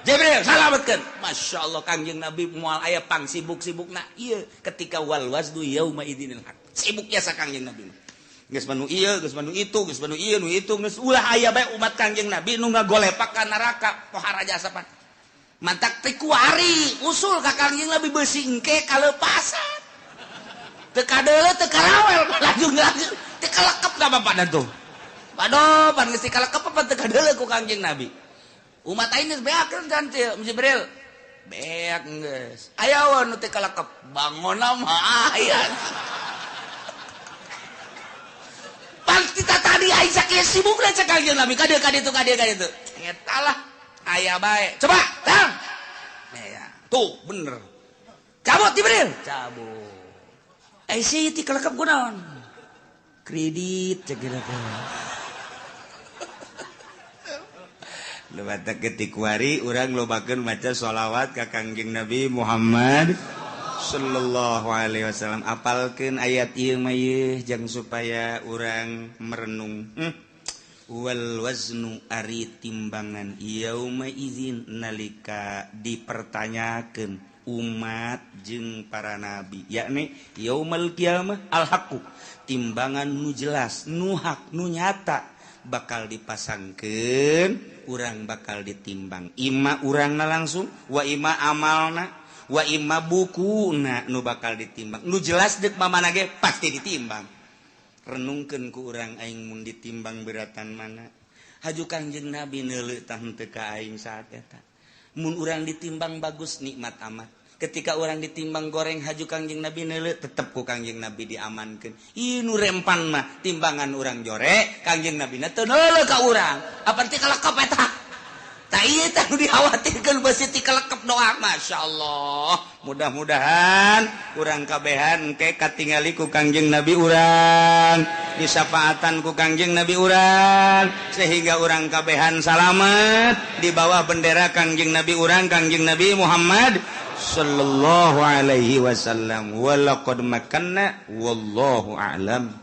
Jibril salametkeun. Masya Allah Kangjeng Nabi moal aya pang sibuk-sibukna ieu ketika wal waznu yauma idzinil haq. Sibuk jasa Kangjeng Nabi. Geus manu ieu, geus manu itu, geus manu ieu nu itu, geus ulah aya bae umat Kangjeng Nabi nu ngagolepak ka neraka pohara jasa pan. Mantak teh kuari usul ka Kangjeng Nabi beusi engke kaleupasan. Teu kadeuleu teu karawel lajung-lajung teu kalekep ka bapana tuh. Waduh, pan geus kalekep apa teu kadeuleu ku Kangjeng Nabi. Umat aing geus beakeun kan Jibril. Beak geus. Aya we nu teu kalekep, bangonna mah aya. Pan kita tadi aing sakieu sibukna cek Kangjeng Nabi ka dieu ka ditu ka dieu ka ditu. Eta lah aya bae. Coba, tang. Ya, tuh bener. Cabut Jibril. Cabut. Eh si teu kalekep kunaon? Kredit cek geura teh. Lebata ketikuari urang lobakeun maca sholawat ka Kangjeng Nabi Muhammad sallallahu alaihi wasallam. Apalkeun ayat ieu mah ieu jang supaya urang merenung. Wal waznu ari timbangan yauma idzin nalika dipertanyakeun umat jeung para nabi yakni yaumal qiyamah al haqqu timbangan nu jelas nu hak nu nyata bakal dipasangkeun urang bakal ditimbang ima urangna langsung wa ima amalna wa ima bukuna nu bakal ditimbang nu jelas deuk mamana ge pasti ditimbang. Renungkeun ku urang aing mun ditimbang beratan mana haju Kangjeng Nabi neuleuh tah henteu ka aing saat eta. Mun urang ditimbang bagus nikmat amat. Ketika orang ditimbang goreng haju Kangjeng Nabi neuleuh tetep ku Kangjeng Nabi diamankeun. Ieu nu rempan mah timbangan urang jore Kangjeng Nabi na teu neuleuh ka urang. Apa teh kalekep eta? Tah ieu teh nu dikhawatirkeun beusi ti kalekep doa. Masyaallah. Mudah-mudahan urang kabehan engke katingali ku Kangjeng Nabi urang, disafaatan ku Kangjeng Nabi urang sehingga urang kabehan salamet di bawah bendera Kangjeng Nabi urang, Kangjeng Nabi Muhammad sallallahu alaihi wasallam. Walaqad makanna wallahu a'lam.